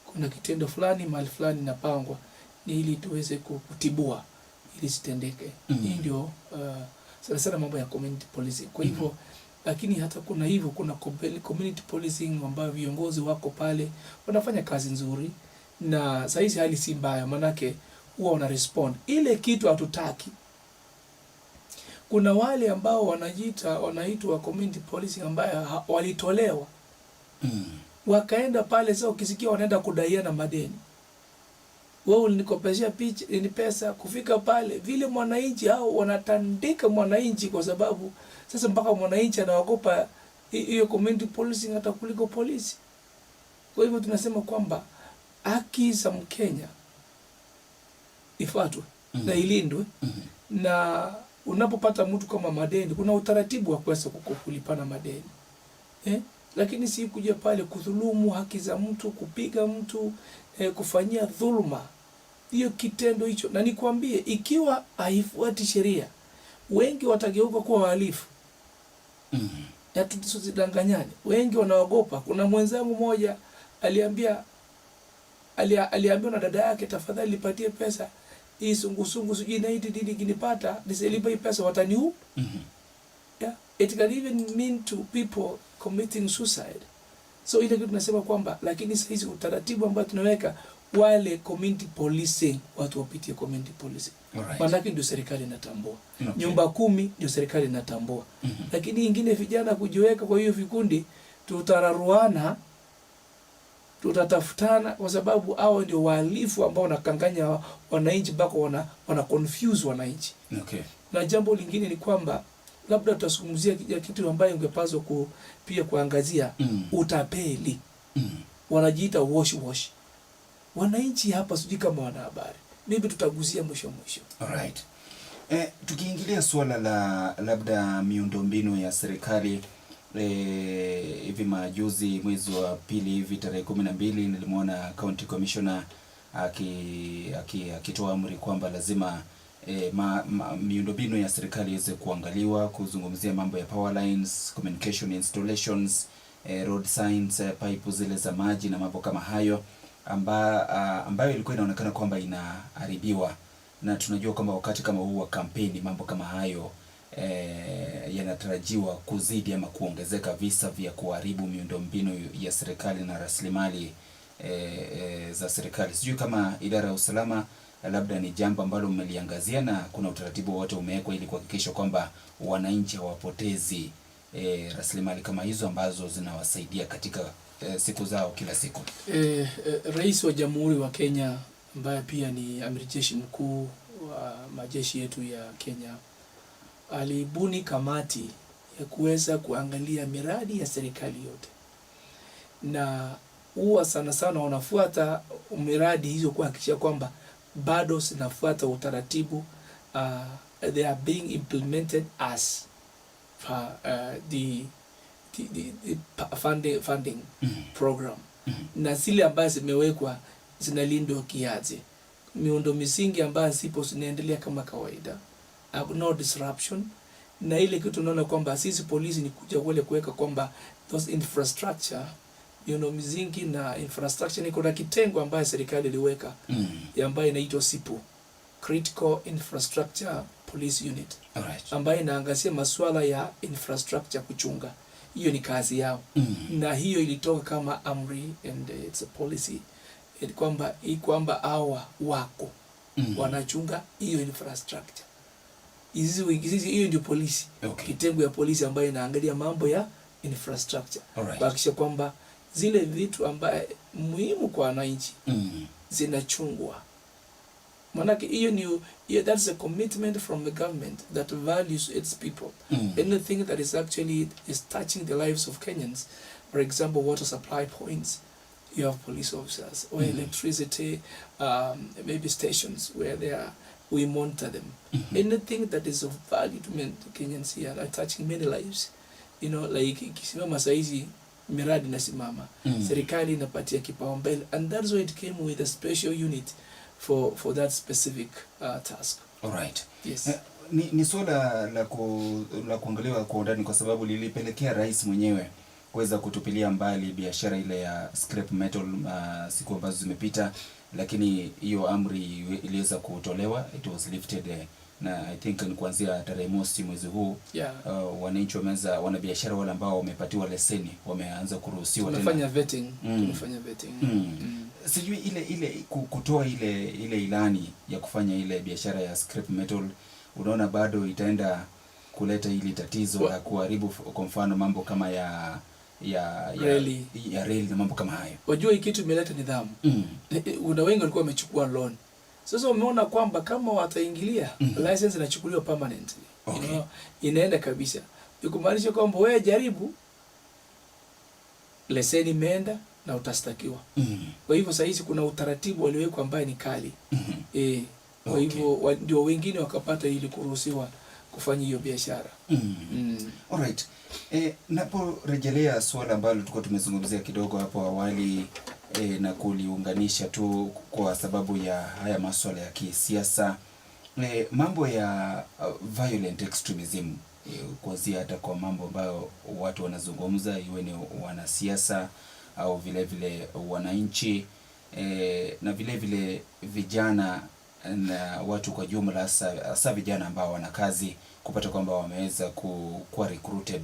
kuna kitendo fulani mahali fulani inapangwa, ni ili tuweze kutibua ili sitendeke. Hii ndio sana sana mambo ya community policing. Kwa hivyo lakini hata kuna hivyo, kuna community policing ambayo viongozi wako pale wanafanya kazi nzuri, na saa hizi hali si mbaya, manake huwa wana respond ile kitu hatutaki. Kuna wale ambao wanaitwa community policing ambayo walitolewa wakaenda pale. Sasa ukisikia wanaenda kudaiana madeni, wewe ulinikopeshea picha ni pesa, kufika pale vile mwananchi hao wanatandika mwananchi, kwa sababu sasa mpaka mwananchi anaogopa hiyo community policing hata kuliko polisi. Kwa hivyo tunasema kwamba haki za Mkenya ifuatwe na ilindwe, na unapopata mtu kama madeni, kuna utaratibu wa kuweza kulipana madeni, eh? Lakini si kuja pale kudhulumu haki za mtu, kupiga mtu, kufanyia dhuluma hiyo kitendo hicho. Na nikwambie, ikiwa haifuati sheria, wengi watageuka kuwa wahalifu. Na tusidanganyane, wengi wanaogopa. Kuna mwenzangu mmoja aliambiwa na dada yake, tafadhali nipatie pesa hii sungusungu sijui naiti nini, kinipata nisilipa hii pesa wataniua. Yeah. It can even mean to people committing suicide. So ile kitu tunasema kwamba, lakini sasa hizi utaratibu ambao tunaweka wale community policing, watu wapitie community policing. Maanake ndio serikali inatambua. Nyumba kumi ndio serikali inatambua. Lakini ingine vijana kujiweka kwa hiyo vikundi, tutararuana, tutatafutana, kwa sababu hao ndio wahalifu ambao wanakanganya wananchi mpaka wana confuse wananchi. Na jambo lingine ni kwamba labda tutazungumzia kitu ambayo ungepaswa pia kuangazia, utapeli. Wanajiita wash wash. Wananchi hapa sijui kama wana habari. Maybe tutagusia mwisho mwisho. Alright. Tukiingilia suala la labda miundombinu ya serikali, hivi majuzi mwezi wa pili hivi tarehe 12 nilimwona county commissioner akitoa amri kwamba lazima miundombinu ya serikali iweze kuangaliwa, kuzungumzia mambo ya power lines, communication installations, road signs, pipe zile za maji na mambo kama hayo ambayo ilikuwa inaonekana kwamba inaharibiwa, na tunajua kwamba wakati kama huu wa kampeni mambo kama hayo yanatarajiwa kuzidi ama kuongezeka, visa vya kuharibu miundombinu ya serikali na rasilimali za serikali. Sijui kama idara ya usalama labda ni jambo ambalo mmeliangazia na kuna utaratibu wowote umewekwa ili kuhakikisha kwamba wananchi hawapotezi rasilimali kama hizo ambazo zinawasaidia katika siku zao kila siku. Rais wa Jamhuri wa Kenya ambaye pia ni amiri jeshi mkuu wa majeshi yetu ya Kenya alibuni kamati ya kuweza kuangalia miradi ya serikali yote, na huwa sana sana wanafuata miradi hizo kuhakikisha kwamba bado zinafuata utaratibu, they are being implemented as per the funding program, na zile ambazo zimewekwa zinalindwa kiaje, miundo misingi ambayo zipo zinaendelea kama kawaida, no disruption. Na ile kitu tunaona kwamba sisi polisi ni kuja kule kuweka kwamba those infrastructure, miundo misingi na infrastructure, ni kuna kitengo ambayo serikali iliweka ambayo inaitwa CIPU, Critical Infrastructure Police Unit, ambayo inaangazia masuala ya infrastructure kuchunga. Hiyo ni kazi yao. Na hiyo ilitoka kama amri and it's a policy kwamba hawa wako wanachunga hiyo infrastructure. Hiyo ndio polisi. Kitengo ya polisi ambayo inaangalia mambo ya infrastructure. Kuhakikisha kwamba zile vitu ambaye muhimu kwa wananchi zinachungwa. Manake hiyo ni yeah, that's a commitment from the government that values its people. Anything that is actually is touching the lives of Kenyans, for example, water supply points, you have police officers, or electricity, maybe stations where they are, we monitor them. Anything that is of value to Kenyans here are touching many lives. Like ikisimama saizi miradi inasimama. Serikali inapatia kipaumbele, and that's why it came with a special unit for that specific task. Alright. Yes. Ni suala la kuangaliwa kwa undani kwa sababu lilipelekea rais mwenyewe kuweza kutupilia mbali biashara ile ya scrap metal siku ambazo zimepita, lakini hiyo amri iliweza kutolewa, it was lifted, na I think ni kuanzia tarehe 1 mwezi huu. Wananchi wameanza, wanabiashara wale ambao wamepatiwa leseni wameanza kuruhusiwa tena. Tumefanya vetting. Tumefanya vetting. Sijui ile kutoa ile ilani ya kufanya ile biashara ya scrap metal, unaona bado itaenda kuleta ili tatizo la kuharibu kwa mfano mambo kama ya Reli. Ya reli na mambo kama hayo. Wajua hii kitu imeleta nidhamu. Kuna wengi walikuwa wamechukua loan. Sasa wameona kwamba kama wataingilia, license inachukuliwa permanently. Inaenda kabisa. Ni kumaanisha kwamba wewe jaribu, leseni imeenda na utastakiwa. Kwa hivyo sasa hizi kuna utaratibu waliowekwa ambaye ni kali. Kwa hivyo ndio wengine wakapata ili kuruhusiwa kufanya hiyo biashara. Alright. Naporejelea suala ambalo tulikuwa tumezungumzia kidogo hapo awali, na kuliunganisha tu kwa sababu ya haya masuala ya kisiasa, mambo ya violent extremism, kuanzia hata kwa mambo ambayo watu wanazungumza, iwe ni wanasiasa au vile vile wananchi, na vile vile vijana na watu kwa jumla, hasa vijana ambao wana kazi, kupata kwamba wameweza kuwa recruited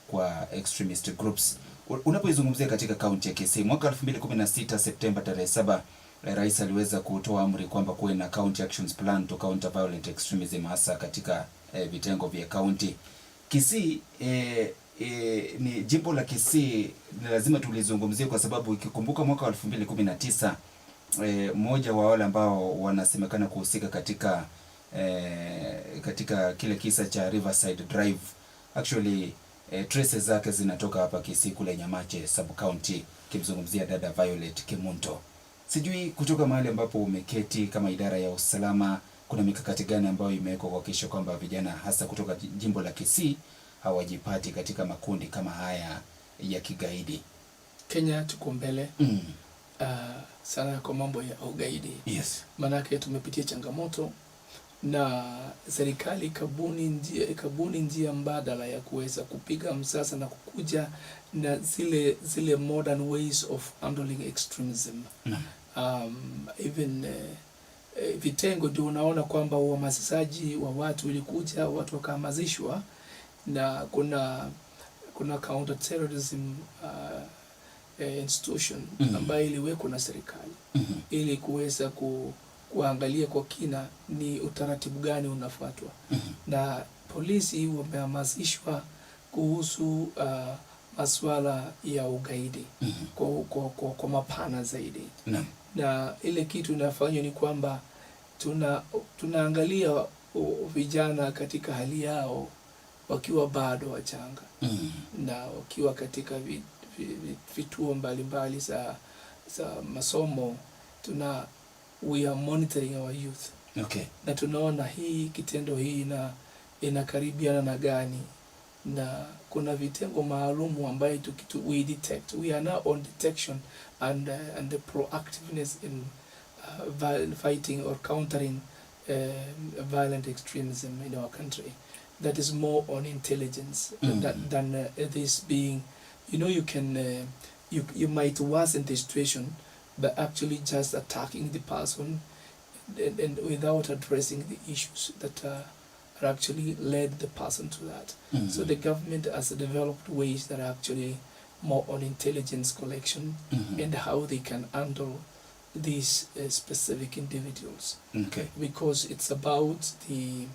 kwa extremist groups. Unapoizungumzia katika kaunti ya Kisii mwaka 2016 Septemba tarehe 7, rais aliweza kutoa amri kwamba kuwe na county actions plan to counter violent extremism, hasa katika vitengo vya kaunti. Kisii, ni jimbo la Kisii ni lazima tulizungumzie kwa sababu ikikumbuka mwaka wa 2019, mmoja wa wale ambao wanasemekana kuhusika katika kile kisa cha Riverside Drive, actually, traces zake zinatoka hapa Kisii kule Nyamache sub county, kimzungumzia dada Violet Kemunto. Sijui kutoka mahali ambapo umeketi kama idara ya usalama, kuna mikakati gani ambayo imewekwa kuhakikisha kwamba vijana hasa kutoka jimbo la Kisii hawajipati katika makundi kama haya ya kigaidi? Kenya tuko mbele sana kwa mambo ya ugaidi. Maanake tumepitia changamoto na serikali ikabuni njia mbadala ya kuweza kupiga msasa na kukuja na zile modern ways of handling extremism. Even vitengo ndio unaona kwamba uhamasishaji wa watu ulikuja, watu wakahamasishwa, na kuna counter terrorism institution ambayo iliwekwa na serikali ili kuweza kuangalia kwa kina ni utaratibu gani unafuatwa, na polisi wamehamasishwa kuhusu masuala ya ugaidi kwa mapana zaidi. Na ile kitu inafanywa ni kwamba tunaangalia vijana katika hali yao wakiwa bado wachanga na wakiwa katika vituo mbalimbali za masomo, we are monitoring our youth na tunaona hii kitendo hii inakaribiana na gani, na kuna vitengo maalumu ambayo we detect. We are now on detection and the proactiveness in fighting or countering violent extremism in our country. That is more on intelligence than this being, you might worsen the situation by actually just attacking the person and without addressing the issues that that actually led the person to that. So the government has developed ways that are actually more on intelligence collection and how they can handle these specific individuals. Because it's about the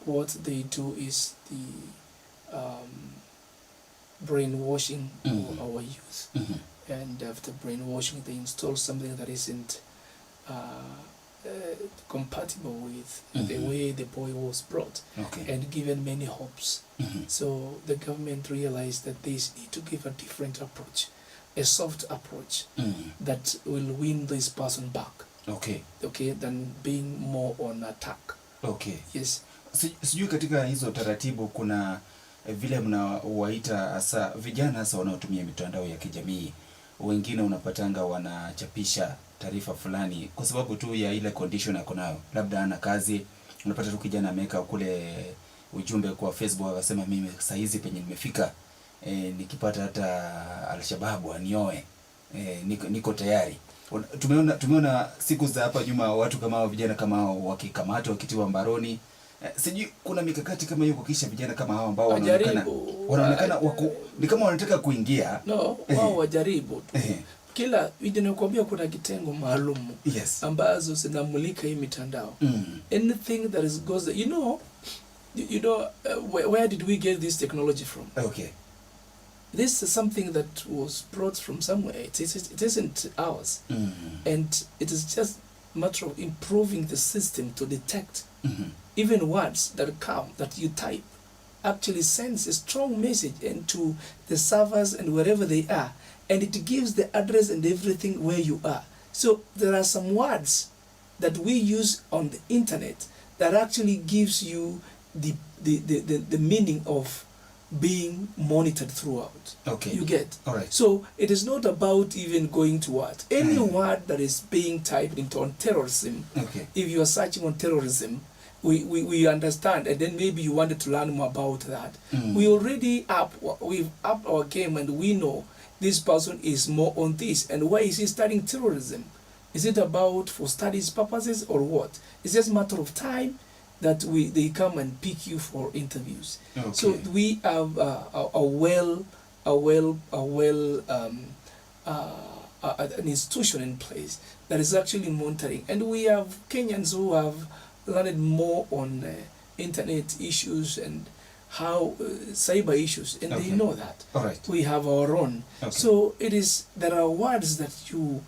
what they do is the brainwashing of our youth. And after brainwashing, they install something that isn't compatible with the way the boy was brought and given many hopes. So the government realized that they need to give a different approach, a soft approach that will win this person back. Okay, than being more on attack. Yes. Sijui katika hizo taratibu kuna vile mnawaita hasa vijana hasa wanaotumia mitandao ya kijamii, wengine unapatanga wanachapisha taarifa fulani kwa sababu tu ya ile condition ako nayo, labda ana kazi. Unapata tu kijana ameweka kule ujumbe kwa Facebook akasema, mimi saa hizi penye nimefika, nikipata hata Alshababu anioe, niko tayari. Tumeona siku za hapa nyuma watu kama hao, vijana kama hao wakikamatwa, wakitiwa mbaroni. Sijui kuna mikakati kama hiyo kuhakikisha vijana kama hao ambao wanaonekana Wajaribu. Wanaonekana wako ni kama wanataka kuingia. No, wao wajaribu tu. Kila ninakwambia kuna kitengo maalum ambazo zinamulika hii mitandao. Anything that is goes, where did we get this technology from? This is something that was brought from somewhere. It isn't ours. And it is just a matter of improving the system to detect even words that come, that you type, actually sends a strong message into the servers and wherever they are, and it gives the address and everything where you are. So there are some words that we use on the internet that actually gives you the meaning of being monitored throughout. You get? All right. So it is not about even going to what. Any word that is being typed into on terrorism, if you are searching on terrorism, we understand, and then maybe you wanted to learn more about that. We already up, we've upped our game, and we know this person is more on this, and why is he studying terrorism? Is it about for studies purposes or what? It's just a matter of time that they come and pick you for interviews. So we have a well, an institution in place that is actually monitoring, and we have Kenyans who have learned more on internet issues and how cyber issues, and they know that. All right. We have our own. So there are words that you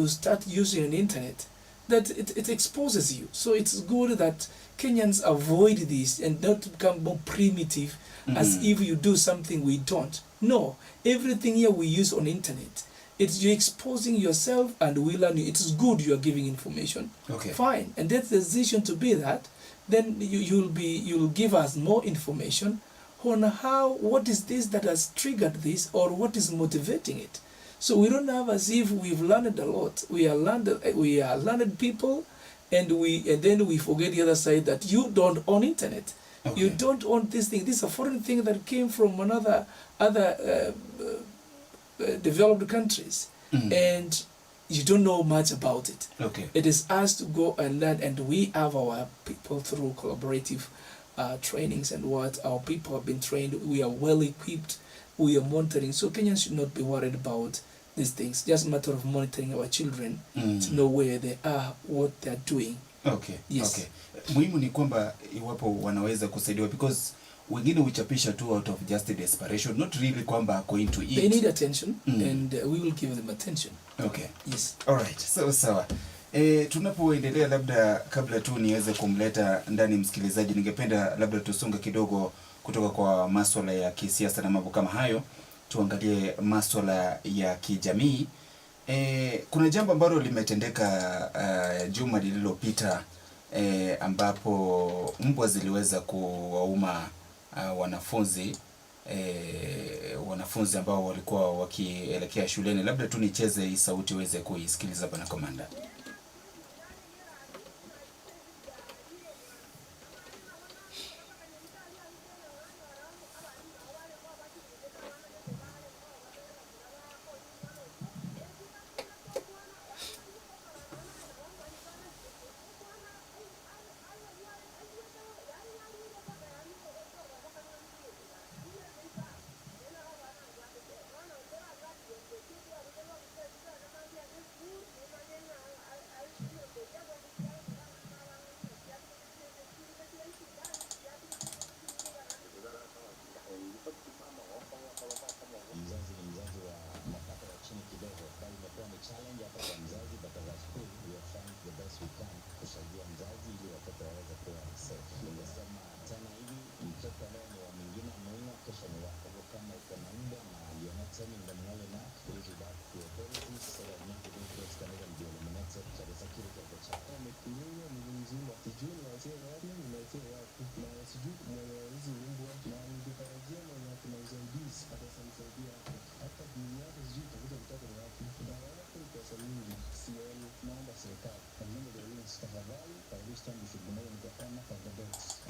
start using on the internet that it exposes you. So it's good that Kenyans avoid this and not become more primitive as if you do something we don't. No, everything here we use on internet. It's you exposing yourself and we learn you. It's good you are giving information. Fine. And that's the decision to be that. Then you'll give us more information on what is this that has triggered this or what is motivating it. So we don't have as if we've learned a lot. We are learned people, and then we forget the other side that you don't own internet. You don't own this thing. This is a foreign thing that came from another other developed countries, and you don't know much about it. It is us to go and learn, and we have our people through collaborative trainings and what our people have been trained. We are well equipped. We are monitoring. So Kenyans should not be worried about these things. Just a matter of monitoring our children to know where they are, what they are doing. Yes. Muhimu ni kwamba iwapo wanaweza kusaidiwa, because wengine huchapisha tu out of just desperation, not really kwamba ako into it. They need attention, and we will give them attention. Yes. All right. Sawa sawa. Tunapoendelea, labda kabla tu niweze kumleta ndani msikilizaji, ningependa labda tusonge kidogo kutoka kwa maswala ya kisiasa na mambo kama hayo, tuangalie maswala ya kijamii. Kuna jambo ambalo limetendeka juma lililopita, ambapo mbwa ziliweza kuwauma wanafunzi ambao walikuwa wakielekea shuleni. Labda tu nicheze hii sauti uweze kuisikiliza, Bwana Komanda.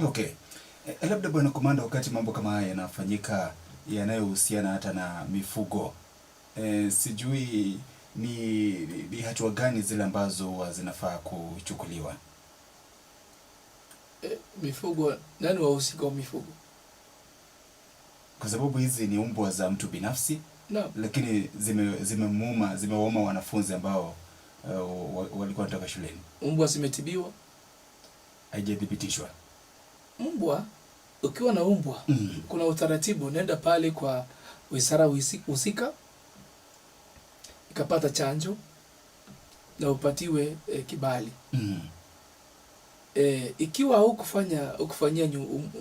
Okay. Labda Bwana Komanda, wakati mambo kama haya yanafanyika yanayohusiana hata na mifugo, sijui ni hatua gani zile ambazo huwa zinafaa kuchukuliwa? Mifugo, nani wahusika wa mifugo? Kwa sababu hizi ni umbwa za mtu binafsi. Naam. Lakini zimewauma wanafunzi ambao walikuwa wanatoka shuleni. Umbwa zimetibiwa? Haijathibitishwa. Mbwa, ukiwa na umbwa, kuna utaratibu, nenda pale kwa wizara husika ikapata chanjo na upatiwe kibali. Ikiwa hukufanyia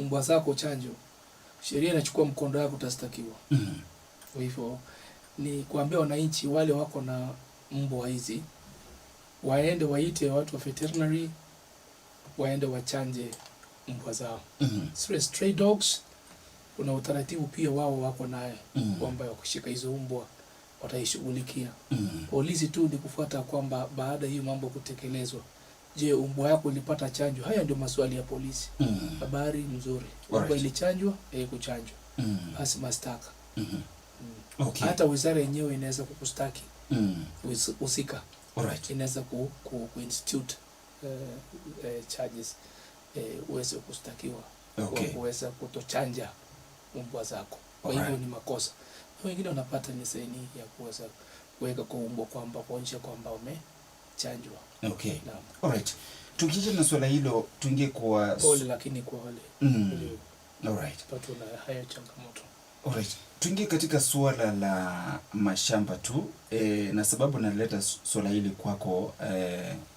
umbwa zako chanjo, sheria inachukua mkondo wako, utastakiwa. Kwa hivyo ni kuambia wananchi wale wako na mbwa hizi waende waite watu wa veterinary, waende wachanje mbwa zao. Stray dogs kuna utaratibu pia wao wako naye, kwamba wakishika hizo mbwa wataishughulikia. Polisi tu ni kufuata kwamba baada hiyo mambo kutekelezwa, je, umbwa yako ilipata chanjo? Haya ndio maswali ya polisi. Habari nzuri, umbwa ilichanjwa, kuchanjwa. Basi mashtaka. Okay. Hata wizara yenyewe inaweza kukustaki. Husika. Inaweza ku institute charges, uweze kustakiwa kwa kuweza kutochanja umbwa zako. Kwa hivyo ni makosa. Na wengine wanapata leseni ya kuweza kuweka kwa umbwa kwamba kuonyesha kwamba umechanjwa. Okay. Naam. Alright. Tukija na swala hilo tuingie kwa pole, lakini kwa wale patwa na hayo changamoto. Alright. Tuingie katika suala la mashamba tu, na sababu naleta suala hili kwako,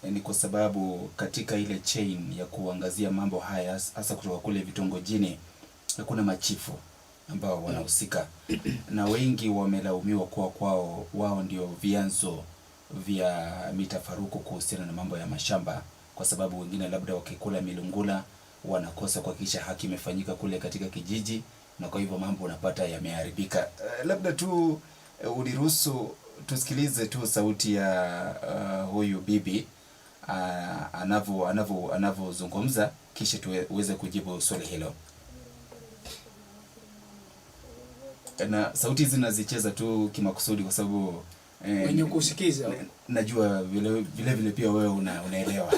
ni kwa sababu katika ile chain ya kuangazia mambo haya hasa kutoka kule vitongojini kuna machifu ambao wanahusika na wengi wamelaumiwa kuwa kwao wao ndio vyanzo vya mitafaruku kuhusiana na mambo ya mashamba, kwa sababu wengine labda wakikula milungula wanakosa kuhakikisha haki imefanyika kule katika kijiji, na kwa hivyo mambo unapata yameharibika. Labda tu uniruhusu tusikilize tu sauti ya huyu bibi anavyozungumza, kisha tuweze kujibu swali hilo. Na sauti hizi nazicheza tu kimakusudi kwa sababu wenye kusikiza najua vile vile pia wewe unaelewa.